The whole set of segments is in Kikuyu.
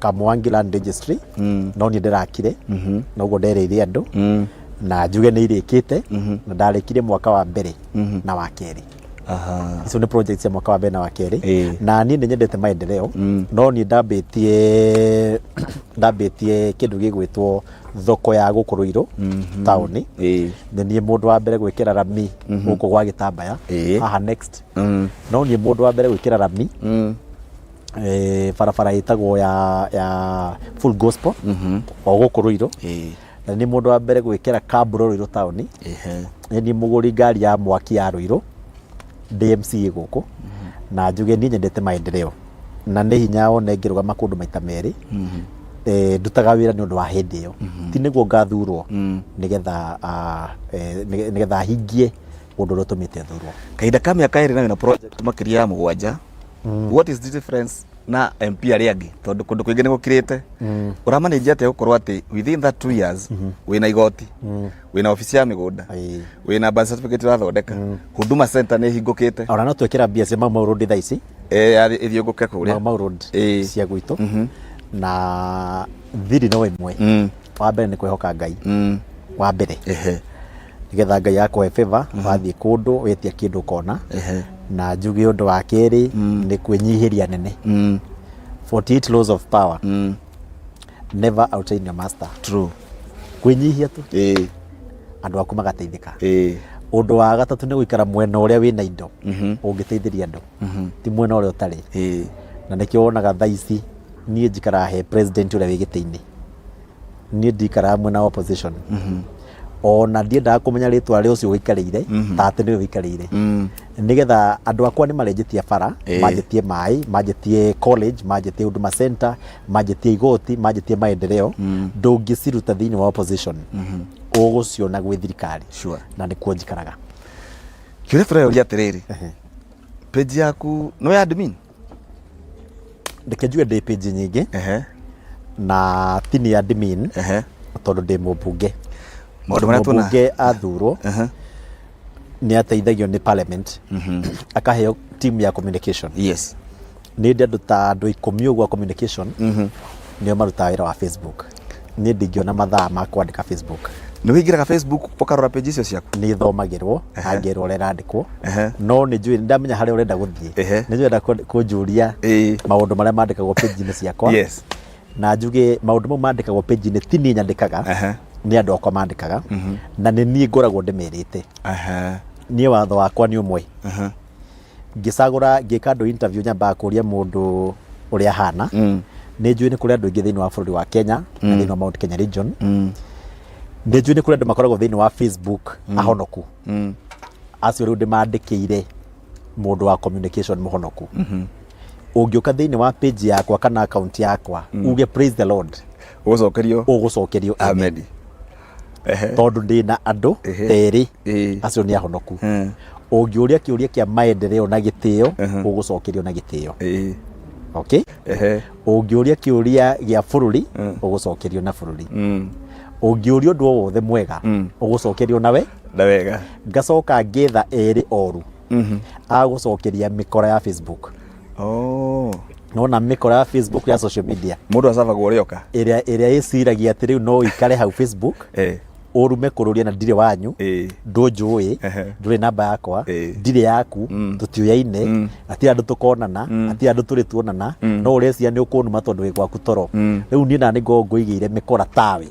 Kamwangi Land Registry no niĩ ndĩrakire, noguo ndereire andũ na njuge nĩ irĩkĩte, na ndarĩkirie mwaka wa mbere na wa kerĩ. Icio nĩ project cia mwaka wa mbere na wa kerĩ. Na niĩ nĩ nyendete maendeleo, no niĩ ndambĩtie kĩndũ gĩgwĩtwo thoko ya gũkũ Ruiru taũni. Nĩ niĩ mũndũ wa mbere gwĩkĩra rami gũkũ gwa Gĩtambaya haha next. No niĩ mũndũ wa mbere gwĩkĩra rami barabara ĩtagwo ya Full Gospel o gũkũ Ruiru. Na nĩ mũndũ wa mbere gwĩkĩra kamburo Ruiru taũni. Nĩ niĩ mũgũri ngari ya mwaki ya Ruiru ndĩ MCA gũkũ, na njuge niĩ nyendete maendeleo na nĩ hinya wone ngĩrũgama kũndũ maita merĩ. Ndutaga wĩra nĩ ũndũ wa hĩndĩ ĩyo, ti nĩguo ngathurwo, nĩgetha nĩgetha hingie ũndũ ũrĩa ũtũmĩte thurwo. Kahinda ka mĩaka 2 na wĩna project makĩria ya 7. What is the difference? Na MP arĩa angĩ, tondũ kũndũ kũingĩ nĩ gũkirĩte, ũramanĩnjia atĩa gũkorwo atĩ within that 2 years wĩna igoti, wĩna obici ya mĩgũnda, wĩna birth certificate ũrathondeka, Huduma Center nĩ ĩhingũkĩte? Ona no twekĩra mbia cia Mau Mau Road thaa ici. Ĩthiũngũke kũrĩa Mau Mau Road cia gwitũ. Na thiri no ĩmwe. Wa mbere nĩ kwĩhoka Ngai. Wa mbere, nĩgetha Ngai akũhe favor, wathiĩ kũndũ wetia kĩndũ ũkona. Na njuge ũndũ wa kerĩ nĩ kwĩnyihĩria nene. 48 laws of power: never outshine your master. True. Kwĩnyihia tu, andũ aku magateithĩka. Ũndũ wa gatatũ nĩ gũikara mwena ũrĩa wĩna indo ũngĩteithĩria andũ, ti mwena ũrĩa ũtarĩ. Na nĩkĩo wonaga thaa ici niĩ njikaraga he president ũrĩa wĩ gĩtĩ-inĩ. Niĩ ndikaraga mwena wa opposition, ona ndiendaga kũmenya rĩtwa rĩa ũcio ũikarĩire, ta atĩ nĩwe ũikarĩire, nĩgetha andũ akwa nĩ marenjĩtie bara, manjĩtie maĩ, manjĩtie college, manjĩtie Huduma Center, manjĩtie igoti, manjĩtie maendeleo. Ndũngĩciruta thĩinĩ wa opposition, ũgũciona gwĩ thirikari. Na nĩkuo njikaraga. Kĩũria tũreyoria atĩrĩrĩ, page yaku no ya admin? Reke njuge ndĩ page nyingĩ na ti nĩ admin, tondũ ndĩ mũmbunge. Maũndũ marĩa tuona Mũmbunge athurwo nĩ ateithagio nĩ parliament, akaheo team ya communication. Nĩ ndĩ andũ ta andũ 10 ũguo a communication, nĩo marutaga wĩra wa Facebook. Niĩ ndingĩona mathaa ma kwandĩka Facebook. Nĩ wĩingĩraga Facebook ũkarora page icio ciaku? Nĩ thomagĩrwo na ngerwo ũrĩa ĩrandĩkwo, no nĩ njũĩ, nĩ ndamenya harĩa ũrenda gũthiĩ. Nĩ njũĩ ũrenda kũnjũria maũndũ marĩa mandĩkagwo page-inĩ ciakwa. Na njuge maũndũ mau mandĩkagwo page-inĩ ti niĩ nyandĩkaga, nĩ andũ akwa mandĩkaga, na nĩ niĩ ngoragwo ndĩmerĩte. Niĩ watho wakwa nĩ ũmwe: ngĩcagũra, ngĩka andũ interview, nyambaga kũria mũndũ ũrĩa ahana. Nĩ njũĩ nĩ kũrĩ andũ aingĩ thĩinĩ wa bũrũri wa Kenya na thĩinĩ wa Mount Kenya region. Nĩ njũĩ nĩ kũrĩ andũ makoragwo thĩinĩ wa Facebook ahonoku. Acio rĩu ndĩmandĩkĩire mũndũ wa communication mũhonoku. Ũngĩũka thĩinĩ wa page yakwa kana account yakwa uge "Praise the Lord", ũgũcokerio ũgũcokerio "Amen". Amen. Tondũ ndĩna andũ erĩ, acio nĩ ahonoku. Ũngĩũria kĩũria kĩa maendeleo na gĩtĩo, ũgũcokerio na gĩtĩo. Okay, ũngĩũria kĩũria gĩa bũrũri, ũgũcokerio na bũrũri. Ũngĩũria ũndũ o wothe mwega, ũgũcokerio nawe na wega. Ngacoka ngĩetha erĩ oru agũcokeria mĩkora ya Facebook. Nona mĩkora ya Facebook, ya social media. Mũndũ acabagwo ũrĩa oka. Ĩrĩa ĩciragia atĩ rĩu no ikare hau Facebook, ũrume kũrũria na ndirĩ wanyu, ndũnjũĩ, ndũrĩ namba yakwa, ndirĩ yaku, tũtiũyaine, hatirĩ andũ tũkonana, hatirĩ andũ tũrĩ tuonana, no ũreciria nĩ ũkũnuma tondũ wĩ gwaku toro. Rĩu niĩ na nĩ ngoragwo ngũigĩire mĩkora tawe.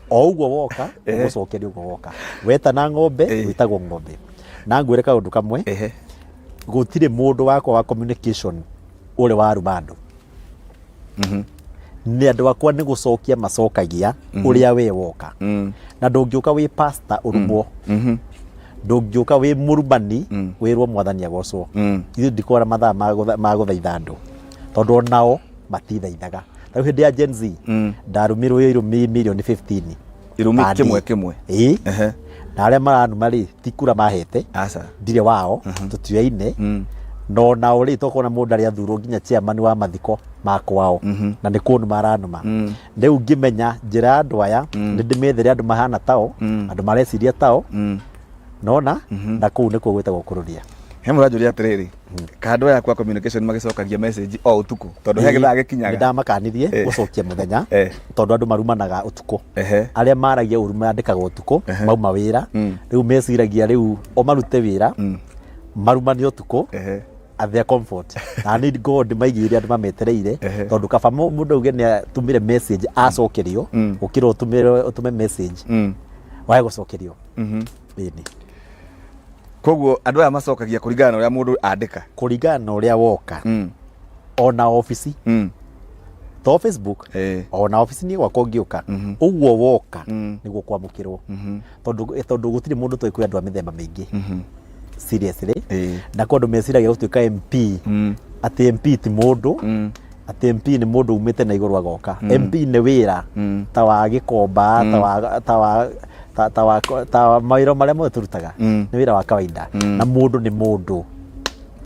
O ũguo woka, ũgũcokeria ũguo woka. Wetana ng'ombe, wĩtagwo ng'ombe. Na ngwĩre kaũndũ kamwe: gũtirĩ mũndũ wakwa wa communication ũrĩ waruma andũ. Nĩ andũ akwa nĩ gũcokia macokagia ũrĩa we woka. Na ndũngĩũka wĩ pastor ũrumwo, ndũngĩũka wĩ mũrumani wĩrwo Mwathani agocwo. Ithuĩ ndikoragwo na mathaa ma gũthaitha andũ, tondũ onao matithaithaga. Rĩu hĩndĩ ya Gen Z ndarumirwo irumi mirioni 15. Irumi? Per Kĩmwe day. kĩmwe? Ĩĩ. Na arĩa maranuma rĩ, ti kura mahete. Aca. Ndirĩ wao, tũtiũyaine. No nao rĩ, tokona mũndũ arĩa athurwo nginya chairman wa mathiko ma kwao na nĩ kũnuma aranuma. Rĩu ngĩmenya njĩra ya andũ aya nĩ ndĩmethere andũ mahana tao, andũ mareciria tao. Nona na kũu nĩkuo gwĩtagwo kũrũria. He mũranjũria atĩrĩrĩ, kando aya kwa communication magĩcokagia message o ũtukũ, tondũ he gĩthaa Nĩ gĩkinyaga. ndamakanirie gũcokia mũthenya, tondũ andũ marumanaga ũtukũ. Arĩa maragia ũru mandĩkaga ũtukũ, mauma wĩra. Rĩu meciragia rĩu o marute wĩra, marumane ũtukũ at their comfort. Na nĩ ngorwo ndĩmaigĩire andũ mametereire, tondũ kaba mũndũ auge nĩ atũmire message acokerio, gũkĩra ũtũmire, ũtũme message wage gũcokerio. Ĩni. Koguo andũ aya macokagia kũringana na ũrĩa mũndũ andĩka? Kũringana na ũrĩa woka. Ona obici, to Facebook, ona obici niĩ gwakwa ũngĩũka ũguo woka, nĩguo kwamũkĩrwo, tondũ gũtirĩ mũndũ tũĩ. Kwĩ andũ a mĩthemba mĩingĩ, seriously. Na kwa andũ meciragia gũtuĩka MP, atĩ MP ti mũndũ, atĩ MP nĩ mũndũ umĩte na igũrũ agoka. MP nĩ wĩra ta wa gĩkomba, ta wa ta wa ta ta wa ta wa mawĩra marĩa mothe tũrutaga. Nĩ wĩra wa kawaida, na mũndũ nĩ mũndũ.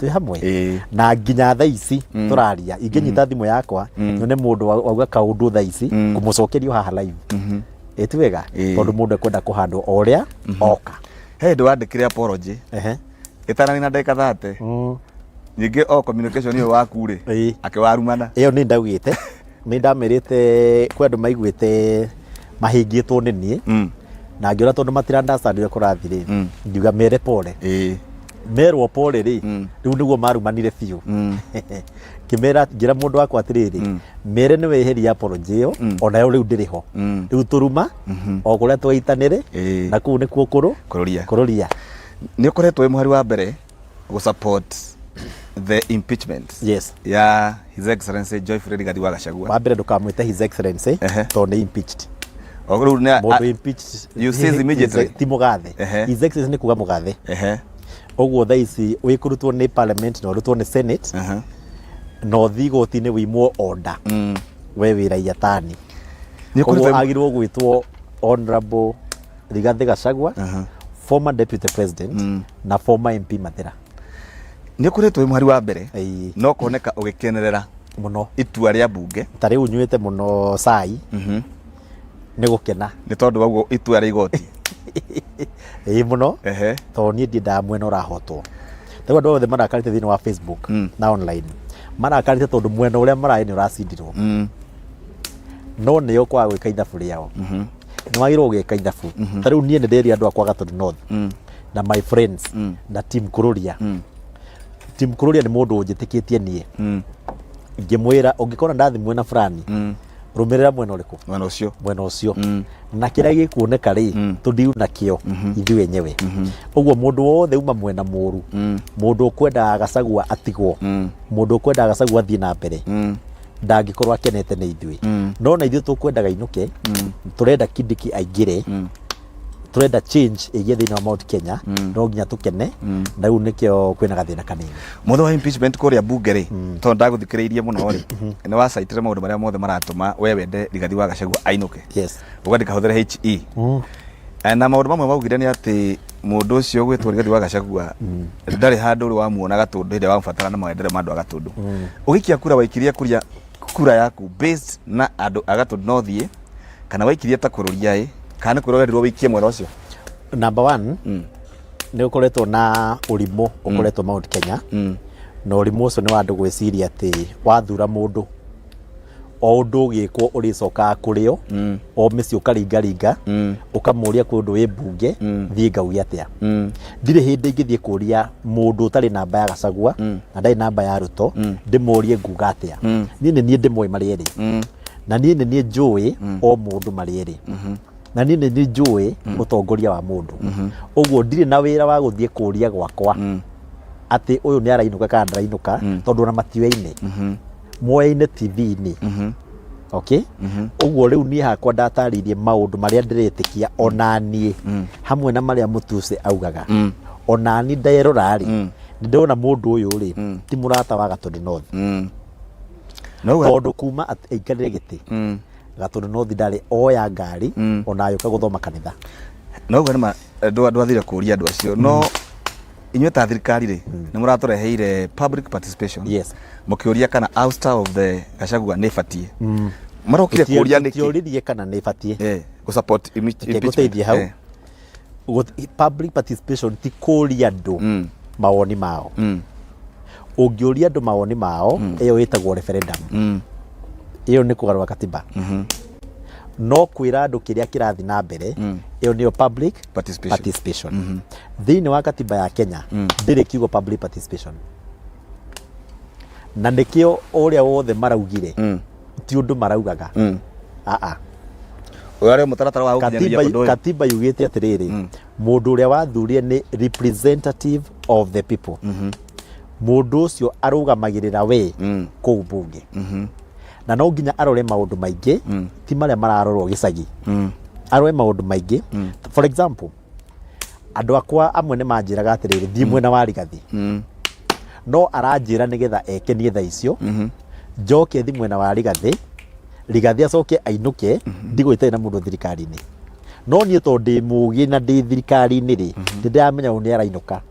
Twĩ hamwe. Na nginya thaa ici tũraria, ingĩnyita thimũ yakwa nyone mũndũ wauga kaũndũ thaa ici, ngũmũcokerio haha live. Ĩ ti wega? Tondũ mũndũ ekwenda kũhandwo o ũrĩa oka. He hĩndĩ wandĩkire apology ĩtananina ndagĩka 30. Ningĩ o communication ĩyo waku rĩ, akĩwarumana. Ĩyo nĩ ndaugĩte, nĩ ndamĩrĩte kwĩ andũ maiguĩte mahĩngĩtwo nĩ niĩ, na ngĩona tondũ matira understand ũrĩa kũrathiĩ rĩ, ngiuga mere pole. Merwo pole rĩ, rĩu nĩguo marumanire biũ. Ngĩmera, ngĩra mũndũ wakwa atĩrĩrĩ, mere nĩ weheria apology ĩyo, onayo rĩu ndĩrĩ ho. Rĩu tũruma o kũrĩa twaitanĩre, na kũu nĩkuo kũrũ Kũrũria. Kũrũria. Nĩ ũkoretwo wĩ mũhari wa mbere gũ support the impeachment ya His Excellency Geoffrey Rigathi wa Gachagua. Wa mbere ndũkamwĩte His Excellency, tondũ nĩ impeached. O rĩu nĩ Mũndũ impeached You cease immediately. Ti mũgathe. His Excellency nĩ kuga mũgathe. Ũguo thaa ici wĩkũrutwo nĩ parliament na ũrutwo nĩ senate, na ũthiĩ igoti-inĩ wĩimwo order, we wĩ raia tani. Nĩ Koguo ũkoretwo agĩrĩirwo gwĩtwo Honorable Rigathi Gachagua, former deputy president na former MP Mathira. Nĩ ũkoretwo wĩ mũhari wa mbere no kuoneka ũgĩkenerera Mũno. itua rĩa mbunge. Ta rĩu nyuĩte mũno cai nĩ gũkena. Nĩ tondũ wa ũguo itua rĩa igoti. Ĩĩ mũno. Tondũ niĩ ndiendaga mwena ũrahotwo. Ta rĩu andũ othe marakarĩte thĩinĩ wa Facebook na online marakarĩte tondũ mwena ũrĩa mararĩ nĩ ũracindirwo, no nĩo kwaga gwĩka ithabu rĩao. Nĩ wagĩrĩirwo gwĩka ithabu. Ta rĩu niĩ nĩ ndĩrire andũ akwa Gatũndũ North na my friends na team Kũrũria. Team Kũrũria nĩ mũndũ ũnjĩtĩkĩtie niĩ. Ngĩmwĩra ũngĩkona ndathi mwena fulani, rũmĩrĩra mwena ũrĩkũ? Mwena ũcio. Mwena ũcio. Na kĩrĩa gĩkuoneka rĩ, tũthiu nakĩo ithuĩ enyewe. Ũguo mũndũ wothe uma mwena mũru, mũndũ ũkwendaga Gachagua atigwo, mũndũ ũkwendaga Gachagua athiĩ na mbere, ndangĩkorwo akenete nĩ ithuĩ. No na ithuĩ tũkwendaga ainũke, tũrenda Kindiki aingĩre, tũrenda change ĩgĩe thĩinĩ wa Mount Kenya, no nginya tũkene. Na rĩu nĩkĩo kwĩna gathĩna kanini. Mũthĩ wa impeachment kũrĩa mbunge rĩ, tondũ ndagũthikĩrĩirie mũno rĩ, nĩ wacaitire maũndũ marĩa mothe maratũma we wende Rigathi wa Gachagua ainũke. Ũgandĩka hũthĩre HE. Na maũndũ mamwe maugire nĩ atĩ mũndũ ũcio ũgwĩtwo Rigathi wa Gachagua ndarĩ handũ ũrĩ wamuona Gatũndũ hĩndĩ ĩrĩa wamũbatara na maendereo ma andũ a Gatũndũ. Ũgĩikia kura waikirie kuria kura yaku based na andũ a Gatũndũ North ĩ, kana waikirie ta kũrũria ĩ, kana nĩ kwĩrwo werirwo wĩikie mwena ũcio? Number one, nĩ ũkoretwo na ũrimũ ũkoretwo Mount Kenya, na ũrimũ ũcio nĩ wa andũ gwĩciria atĩ wathura mũndũ o ũndũ ũgĩkwo ũrĩcokaga kũrĩ o, o mĩciĩ ũkaringaringa, ũkamũria kwĩ ũndũ wĩ mbunge, thiĩ ngauge atĩa. Ndirĩ hĩndĩ ingĩthiĩ kũria mũndũ ũtarĩ namba ya Gachagua na ndarĩ namba ya Ruto ndĩmũrie nguga atĩa. Niĩ nĩ niĩ ndĩmoĩ marĩ erĩ, na niĩ nĩ niĩ njũĩ o mũndũ marĩ erĩ, na niĩ nĩ niĩ njũĩ ũtongoria wa mũndũ. Ũguo ndirĩ na wĩra wa gũthiĩ kũria gwakwa atĩ ũyũ nĩ arainũka kana ndarainũka, tondũ ona matioyaine, moyaine TV-inĩ. Okay, ũguo rĩu niĩ hakwa ndatarĩirie maũndũ marĩa ndĩretĩkia ona niĩ, hamwe na marĩa Mũtuse augaga. Ona niĩ nderora rĩ, nĩ ndĩrona mũndũ ũyũ rĩ ti mũrata wa Gatũndũ North. No uga Tondũ kuma aikarĩre gĩtĩ, Gatũndũ North ndarĩ oya ngari ona agĩũka gũthoma kanitha. No uga nĩma ndwathire kũria andũ acio, no inyuĩ ta thirikari rĩ, nĩ mũratũreheire public participation mũkĩũria kana ouster of the Gachagua nĩ ĩbatiĩ. Marokire kũria nĩkĩ? Tũtioririe kana nĩ ĩbatiĩ. Gũ support Reke impeachment. ngũteithie hau. Public participation ti kũria andũ mawoni mao. Ũngĩũria andũ mawoni mao, ĩyo ĩtagwo referendum. Ĩyo nĩ kũgarũra katiba. No kwĩra andũ kĩrĩa kĩrathiĩ na mbere, ĩyo nĩyo public Participation. participation. Thĩinĩ wa katiba ya Kenya ndĩrĩ kiugo public participation, na nĩkĩo ũrĩa wothe maraugire ti ũndũ maraugaga. Aa. Ũyũ arĩ mũtaratara wa gũkinyanĩria Katiba, ũndũ ũyũ. Katiba yugĩte atĩrĩrĩ, mũndũ ũrĩa wathurire nĩ representative of the people. Mũndũ ũcio arũgamagĩrĩra we kũu mbunge, na no nginya arore maũndũ maingĩ, ti marĩa mararorwo gĩcagi. Arore maũndũ maingĩ. For example, andũ akwa amwe nĩ manjĩraga atĩrĩrĩ, thiĩ mwena wa Rigathi, no aranjĩra nĩgetha ekenie thaa icio, njoke thi mwena wa Rigathi, Rigathi acoke ainũke, ndigwo itarĩ na mũndũ thirikari-inĩ. No niĩ tondũ ndĩ mũgĩ na ndĩ thirikari-inĩ rĩ, nĩ ndĩramenya ũyũ nĩ arainũka,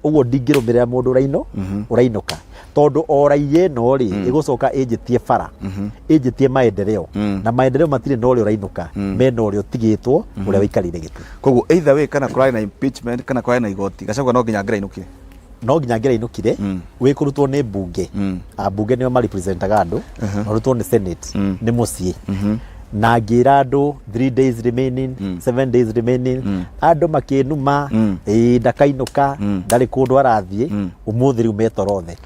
ũguo ndingĩrũmĩrĩra mũndũ ũrainũka, tondũ o raia ĩno rĩ ĩgũcoka ĩnjĩtie bara, ĩnjĩtie maendeleo, na maendeleo matirĩ na ũrĩa ũrainũka, mena ũrĩa ũtigĩtwo, ũrĩa wĩikarĩire gĩtĩ. Koguo either way, kana kũrarĩ na impeachment kana kũrarĩ na igoti, Gachagua no nginya angĩrainũkire. No nginya angĩrainũkire. Wĩ kũrutwo nĩ mbunge, ambunge nĩo marepresentaga andũ, marutwo nĩ senate, nĩ mũciĩ. Na ngĩra andũ 3 days remaining, 7 days remaining, andũ makĩnuma, ĩĩ ndakainũka, ndarĩ kũndũ arathiĩ. Ũmũthĩ rĩu metoro othe.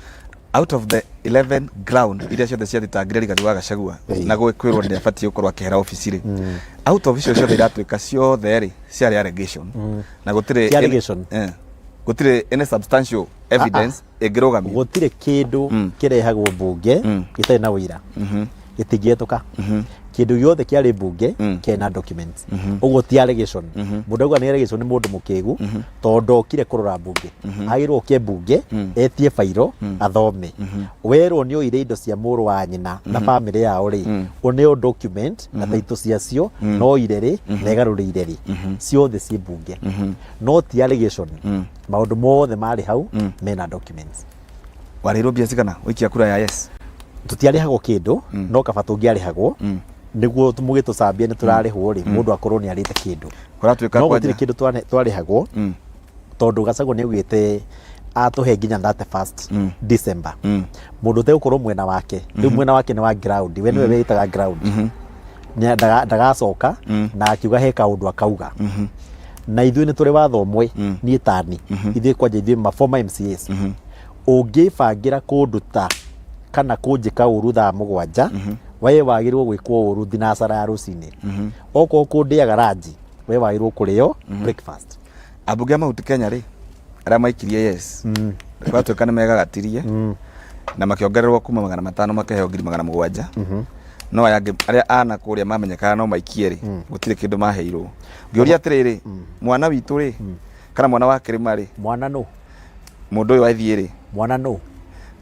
Out of the 11 ground iria ciothe ciathitangire Rigathi wa Gachagua na gwĩkwĩrwo nĩ abatiĩ gũkorwo akĩhera obici rĩ, out of icio ciothe iratuĩka ciothe rĩ ciarĩ allegation na gũtirĩ Ti allegation. Gũtirĩ any substantial evidence ĩngĩrũgamia. Gũtirĩ kĩndũ kĩrehagwo mbunge gĩtarĩ na ũira, gĩtingĩhetũka. Kĩndũ gĩothe kĩarĩ mbunge kĩarĩ documents, ũguo ti allegation. Mũndũ auga nĩ allegation nĩ mũndũ mũkĩgu, tondũ ndokire kũrora mbunge. Agĩrĩirwo oke mbunge, etie bairo, athome. Werwo nĩ oire indo cia mũrũ wa nyina na bamĩrĩ yao rĩ, ũneo document na taito ciacio, no oire rĩ na ĩgarũrĩire rĩ, ciothe ciĩ mbunge, no ti allegation. Maũndũ mothe marĩ hau mena documents. Warĩirwo mbia cigana ũikia kura ya yes? Tũtiarĩhagwo kĩndũ, no kaba tũngĩarĩhagwo nĩguo mũgĩtũcambia nĩ tũrarĩhwo rĩ, mũndũ akorwo nĩ arĩte kĩndũ. Kũratuĩka No kwanja gũtirĩ kĩndũ twarĩhagwo, tondũ Gachagua nĩ augĩte atũhe nginya 31st December. Mũndũ ũtegũkorwo mwena wake rĩu, mwena wake nĩ wa ground, we nĩwe wĩtaga ground. Ndagacoka na akiuga he kaũndũ akauga, na ithuĩ nĩ tũrĩ watho ũmwe, niĩ tani ithuĩ kwanja ithuĩ ma former MCAs, ũngĩbangĩra kũnduta kana kũnjĩka ũru thaa 7, we wagĩrĩirwo gwĩkwo ũru thinacara ya rũcinĩ. Okorwo kũndĩaga ranji, we wagĩrĩirwo kũrĩo breakfast. Ambunge a Mount Kenya rĩ, arĩa maikirie yes, kũratuĩka nĩ megagatirie na makĩongererwo kuma 500 makĩheo 700,000, no aya angĩ arĩa ana kũrĩa mamenyekaga no maikie rĩ, gũtirĩ kĩndũ maheirwo. Ngĩũria atĩrĩrĩ, mwana witũ rĩ, kana mwana wa kĩrĩma rĩ? Mwana nũ? Mũndũ ũyũ wathiĩ rĩ. Mwana nũ?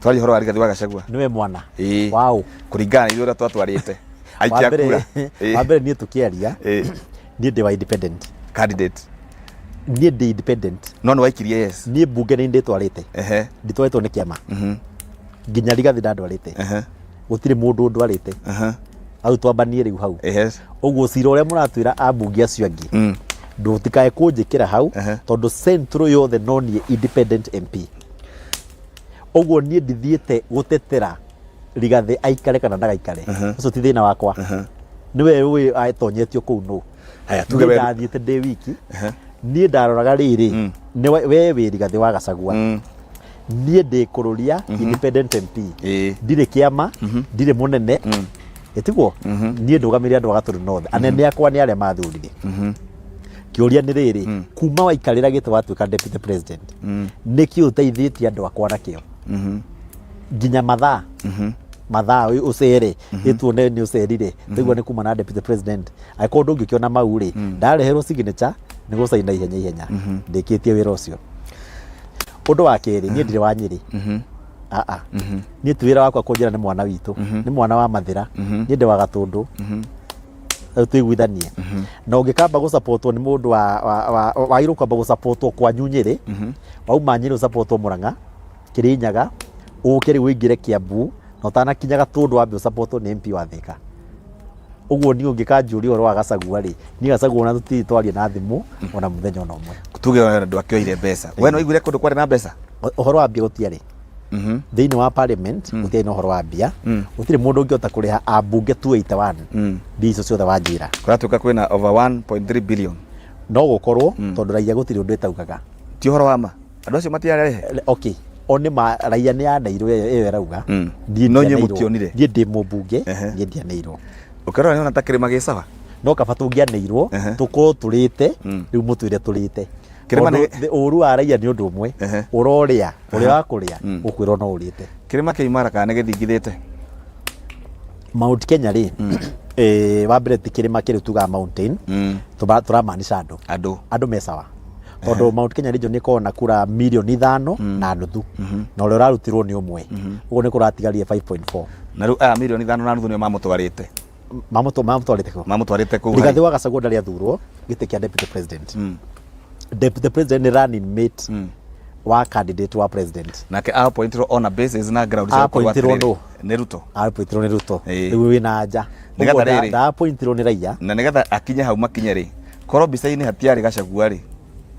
Twaria ũhoro wa Rigathi wa Gachagua. Nĩwe mwana? Ĩĩ. Waũ? Kũringana na ithuĩ ũrĩa twatwarĩte aikia Wa mbere kura. Ĩĩ. Wa mbere, niĩ tũkĩaria, niĩ ndĩ wa independent. Candidate. Niĩ ndĩ independent. No nĩ waikirie yes. Niĩ mbunge nĩ ndĩtwarĩte. Nditwarĩtwo nĩ kĩama. Nginya Rigathi ndandwarĩte. Gũtirĩ mũndũ ũndwarĩte. Hau twambanie rĩu hau. Ũguo cira ũrĩa mũratwĩra ambunge acio angĩ, ndũtikae kũnjĩkĩra hau, tondũ central yothe no niĩ independent MP. Ũguo niĩ ndithiĩte gũtetera Rigathĩ aikare kana ndagaikare, ũcio ti thĩna wakwa. Nĩwe ũĩ atonyetio kũu nũ. Haya, tuge niĩ ndathiĩte ndĩ wiki. Niĩ ndaroraga rĩrĩ, nĩ we wĩ Rigathĩ wa Gachagua, niĩ ndĩ kũrũria independent MP. Ndirĩ kĩama, ndirĩ mũnene, ĩtiguo niĩ ndũgamĩrĩre andũ a Gatũndũ North. Anene akwa nĩ arĩa mathurire. Kĩũria nĩ rĩrĩ, kuma waikarĩra gĩtĩ watuĩka deputy president, nĩkĩ ũteithĩtie andũ akwa nakĩo? Nginya mathaa mathaa ũcere ĩtuone nĩ ũcerire, twaigua nĩ kuma na deputy president. Angĩkorwo ndũngĩkĩona mau rĩ, ndareherwo signature nĩ gũcaina ihenya ihenya, ndĩkĩtie wĩra ũcio. Ũndũ wa kerĩ, niĩ ndirĩ wa Nyĩrĩ. Aa, niĩ ti wĩra wakwa kũnjĩra nĩ mwana witũ, nĩ mwana wa Mathĩra. Niĩ ndĩ wa Gatũndũ. Rĩu tũiguithanie, na ũngĩkamba gũsapotwo nĩ mũndũ wagĩrĩirwo kwamba gũsapotwo kwanyu Nyĩrĩ, wauma Nyĩrĩ ũsapotwo Mũrang'a, Kĩrĩnyaga, ũke rĩu ũingĩre Kiambu, na ũtanakinya Gatũndũ wambe ũsapotwo nĩ MP wa Thĩka. Ũguo niĩ ũngĩkanjũria ũhoro wa Gachagua rĩ, niĩ Gachagua ona tũtirĩ twaria na thimũ ona mũthenya ona ũmwe. Tuge andũ akĩoire mbeca, we no iguire kũndũ kwarĩ na mbeca? Ũhoro wa mbia gũtiarĩ thĩinĩ wa parliament. Gũtiarĩ na ũhoro wa mbia. Gũtirĩ mũndũ ũngĩhota kũrĩha ambunge 281 mbia icio ciothe wanjĩra. Kũratuĩka kwĩna over 1.3 billion. No gũkorwo, tondũ raia gũtirĩ ũndũ ĩtaugaga. Ti ũhoro wa ma, andũ acio matiarehe? Okay, o nĩ ma raia nĩ yaneirwo ĩyo ĩrauga. Niĩ No inyuĩ ndianeirwo. Mũtionire? Niĩ ndĩ mũmbunge. Niĩ ndianeirwo. Ũkĩrora nĩona ta kĩrĩma gĩ sawa. No kaba tũngĩaneirwo, tũkorwo tũrĩte rĩu mũtwĩre tũrĩte. Kĩrĩma Tondũ ũru wa raia nĩ ũndũ ũmwe, ũrorĩa ũrĩa wa kũrĩa ũkwĩrwo no ũrĩte. Kĩrĩma kĩ imara kana nĩ gĩthingithĩte? Mount Kenya rĩ, wa mbere ti kĩrĩma kĩrĩ tugaga mountain. Tũramaanisha andũ. Andũ. Andũ me sawa, tondũ Mount Kenya region nĩ ĩkoragwo na kura mirioni 5.5, na ũrĩa ũrarutirwo nĩ ũmwe, ũguo nĩ kũratigaria 5.4. Na rĩu aya 5.5 million nĩo mamũtwarĩte. Mamũtwarĩte kũ? Mamũtwarĩte kũu. Rigathĩ wa Gachagua ndarĩ athurwo gĩtĩ kĩa deputy president. Deputy president nĩ running mate wa candidate wa president. Nake appointirwo on a basis na ground cia gũkorwo Appointirwo atĩrĩrĩ, nũ? Nĩ Ruto. Appointirwo nĩ Ruto. Ĩĩ. Rĩu wĩna anja. Nĩgetha Ũguo rĩrĩ. nda-appointirwo nĩ raia. Na nĩgetha akinye hau makinye rĩ, korwo mbica-inĩ hatiarĩ Gachagua rĩ,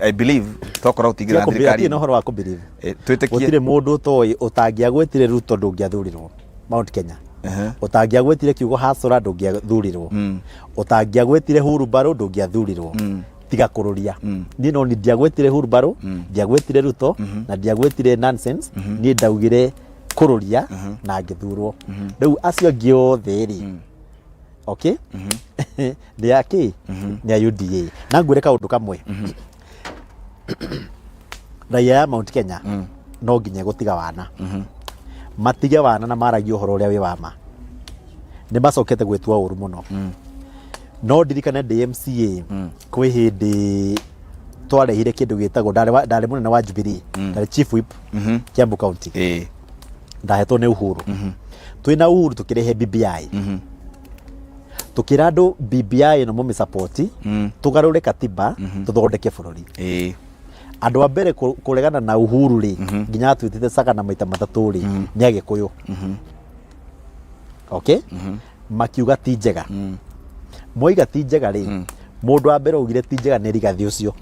I believe tokorwo ũtingĩra Hatirĩ thirikari. na ũhoro wa kũ-believe. Twĩtĩkie. Gũtirĩ mũndũ ũtoĩ ũtangĩagwetire Ruto ndũngĩathurirwo Mount Kenya. Ũtangĩagwetire kiugo hasora ndũngĩathurirwo. Ũtangĩagwetire hurumbarũ ndũngĩathurirwo. Tiga kũrũria. Niĩ no ndiagwetire hurumbarũ, ndiagwetire Ruto na ndiagwetire nonsense. Niĩ ndaugire kũrũria na ngĩthurwo. Rĩu acio angĩ othe rĩ, okay, nĩ a kĩ? Nĩ a UDA. Na ngwĩre kaũndũ kamwe, raia ya Mount Kenya no nginya gũtiga wana, matige wana na maragie ũhoro ũrĩa wĩ wa ma. Nĩ macokete gwĩtua ũru mũno. No ndirikane ndĩ MCA kwĩ hĩndĩ twarehire kĩndũ gĩtagwo, ndarĩ mũnene wa Jubilee, ndarĩ chief whip Kiambu County. Ndahetwo nĩ Uhuru. Twĩna Uhuru tũkĩrehe BBI, tũkĩra andũ BBI ĩno mũmĩsapoti, tũgarũre katiba, tũthondeke bũrũri. Andũ a mbere kũregana na Uhuru rĩ, nginya atuĩtĩte Sagana maita matatũ rĩ, nĩ Agĩkũyũ. Okay, makiuga ti njega. Moiga ti njega rĩ, mũndũ wa mbere augire ti njega nĩ Rigathĩ ũcio.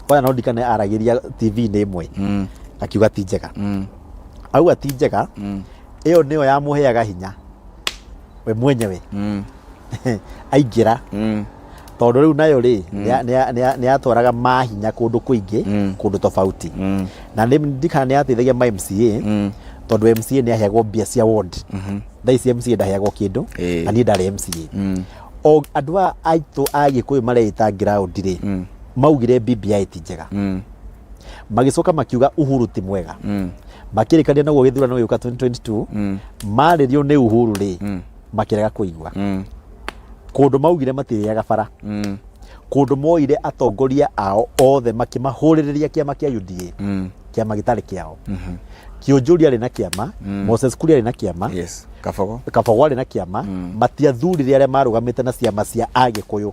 Oya, no ndikane aragĩria TV-inĩ ĩmwe akiuga ti njega. Auga ti njega, ĩyo nĩyo yamũheaga hinya we mwenyewe aingĩra, tondũ rĩu nayo rĩ nĩ yatwaraga mahinya kũndũ kũingĩ, kũndũ tofauti. Na nĩ ndikana nĩ yateithagia ma MCA, tondũ MCA nĩ aheagwo mbia cia ward. Thaa ici MCA ndaheagwo kĩndũ. Na niĩ ndarĩ MCA. O andũ aya aitũ a Gĩkũyũ mareita ground rĩ, maugire BBI ti njega. Magĩcoka makiuga Uhuru ti mwega. Makĩrĩkania naguo gĩthurano gĩũka 2022, marĩrio nĩ Uhuru rĩ, makĩrega kũigua. Kũndũ maugire matirĩaga bara, kũndũ moire atongoria ao othe makĩmahũrĩrĩria kĩama kĩa UDA, kĩama gĩtarĩ kĩao. Kĩũnjũri arĩ na kĩama, Moses Kuria arĩ na kĩama. Yes. Kabogo. Kabogo arĩ na kĩama. Matiathurire arĩa marũgamĩte na ciama cia Agĩkũyũ.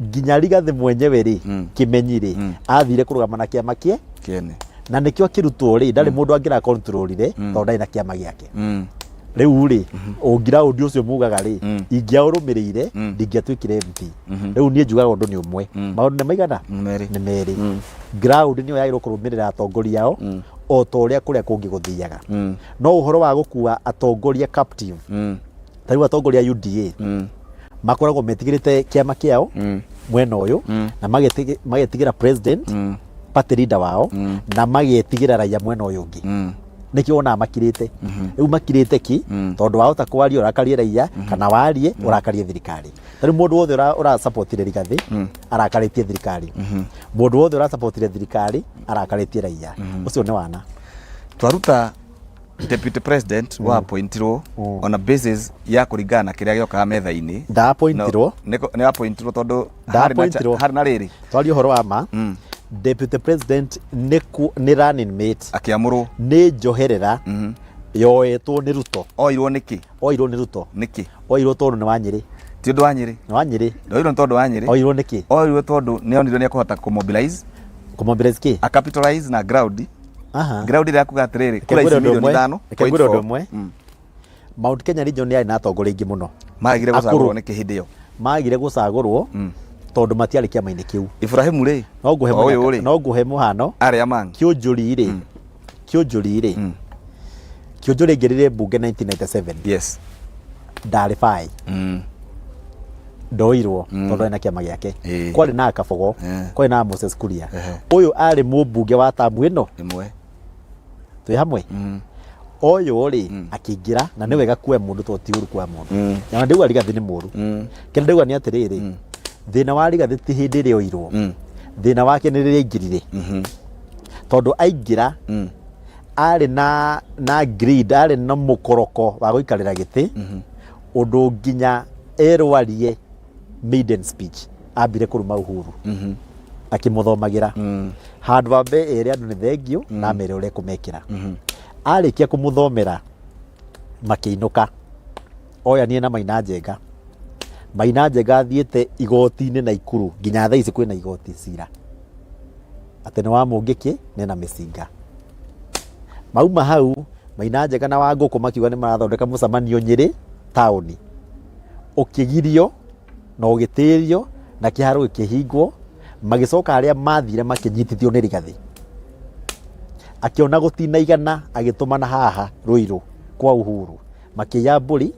Nginya Rigathĩ mwenyewe rĩ, Kĩmenyi rĩ, athire kũrũgama na kĩama kĩe Kĩene. Na nĩkĩo akĩrutwo rĩ, ndarĩ mũndũ angĩra controlire tondũ ndarĩ na kĩama gĩake. Rĩu rĩ, ũngiraũndi ũcio mugaga rĩ, ingĩaũrũmĩrĩire ndingĩatuĩkire MP. Rĩu niĩ njugaga ũndũ nĩ ũmwe. Maũndũ nĩ maigana? Nĩ merĩ. Nĩ merĩ. Ground nĩyo yagĩrĩirwo kũrũmĩrĩra atongoria ao o ta ũrĩa kũrĩa kũngĩ gũthiaga. No ũhoro wa gũkua atongoria captive, ta rĩu atongoria a UDA makoragwo metigĩrĩte kĩama kĩao mwena ũyũ, na magetigĩra president, party leader wao, na magetigĩra raia mwena ũyũ ũngĩ. Nĩkĩo wonaga makirĩte. Rĩu makirĩte ki tondũ wahota kwaria ũrakarie raia, kana warie ũrakarie thirikari. Ta rĩu mũndũ wothe ũrasupportire Rigathĩ arakarĩtie thirikari, mũndũ wothe ũrasupportire thirikari arakarĩtie raia. Ũcio nĩ wana. Twaruta deputy president wa appointirwo on a basis ya kũringana na kĩrĩa gĩokaga metha-inĩ. Nda-appointirwo. No, nĩ appointirwo tondũ Nda-appointirwo. harĩ na rĩrĩ. Twarie ũhoro wa ma, deputy president nĩ running mate. Akĩamũrwo. Nĩ njoherera yoetwo nĩ Ruto. Oirwo nĩkĩ? Oirwo nĩ Ruto. Nĩkĩ? Oirwo tondũ nĩ wa Nyĩrĩ. Ti ũndũ wa Nyĩrĩ. Nĩ wa Nyĩrĩ. Ndoirwo nĩ tondũ wa Nyĩrĩ. Oirwo nĩkĩ? Oirwo tondũ nĩ onire nĩ ekũhota kũmobilize. Kũmobilize kĩ? A capitalize na ground. Ground ĩrĩa kuga atĩrĩrĩ, kura kura ici ngwĩre ũndũ milioni ũmwe. ithano. Reke ngwĩre ũndũ 0.4. ũmwe. Mount Kenya region nĩ yarĩ na atongoria aingĩ mũno. Magire Akũrũ. gũcagũrwo nĩkĩ hĩndĩ ĩyo? Magire gũcagũrwo tondũ matiarĩ kĩama-inĩ kĩu. Ibrahimu rĩ, No ngũhe o ũyũ rĩ, no ngũhe mũhano. Arĩ among. Kĩũnjũri rĩ, Kĩũnjũri aingĩrire mbunge 1997. Ndarĩ bai. Ndoirwo tondũ arĩ na kĩama gĩake. Kwarĩ na Kabogo, kwarĩ na Moses Kuria. Ũyũ arĩ mũmbunge wa tamu ĩno. Ĩmwe. Twĩ hamwe. Ũyũ rĩ, akĩingĩra na nĩ wega kuoya mũndũ tondũ ti ũru kuoya mũndũ. Na ndauga Rigathĩ nĩ mũru. Kĩrĩa ndauga nĩ atĩrĩrĩ, thĩna wa Rigathĩ ti hĩndĩ ĩrĩa oirwo. Thĩna wake nĩ rĩrĩa aingĩrire. Tondũ aingĩra arĩ na greed, arĩ na mũkoroko wa gũikarĩra gĩtĩ, ũndũ nginya erwo arie maiden speech ambire kũruma Uhuru akĩmũthomagĩra. Handũ ambe ere andũ nĩ thengio na amere ũrĩa ekũmekĩra. Arĩkia kũmũthomera makĩinũka. Oyanire na Maina Njenga. Maina Njenga athiĩte igoti-inĩ Naikuru nginya thaa ici kwĩna igoti cira atĩ nĩ wa Mũngĩkĩ nena mĩcinga. Mauma hau Maina Njenga na Wangũkũ makiuga nĩ marathondeka mũcemanio Nyĩrĩ taũni, ũkĩgirio na ũgĩtĩrio na kĩharo gĩkĩhingwo, magĩcoka arĩa mathire makĩnyitithio nĩ Rigathĩ. Akĩona gũtinaigana agĩtũmana haha Ruiru kwa Uhuru makĩiya mbũri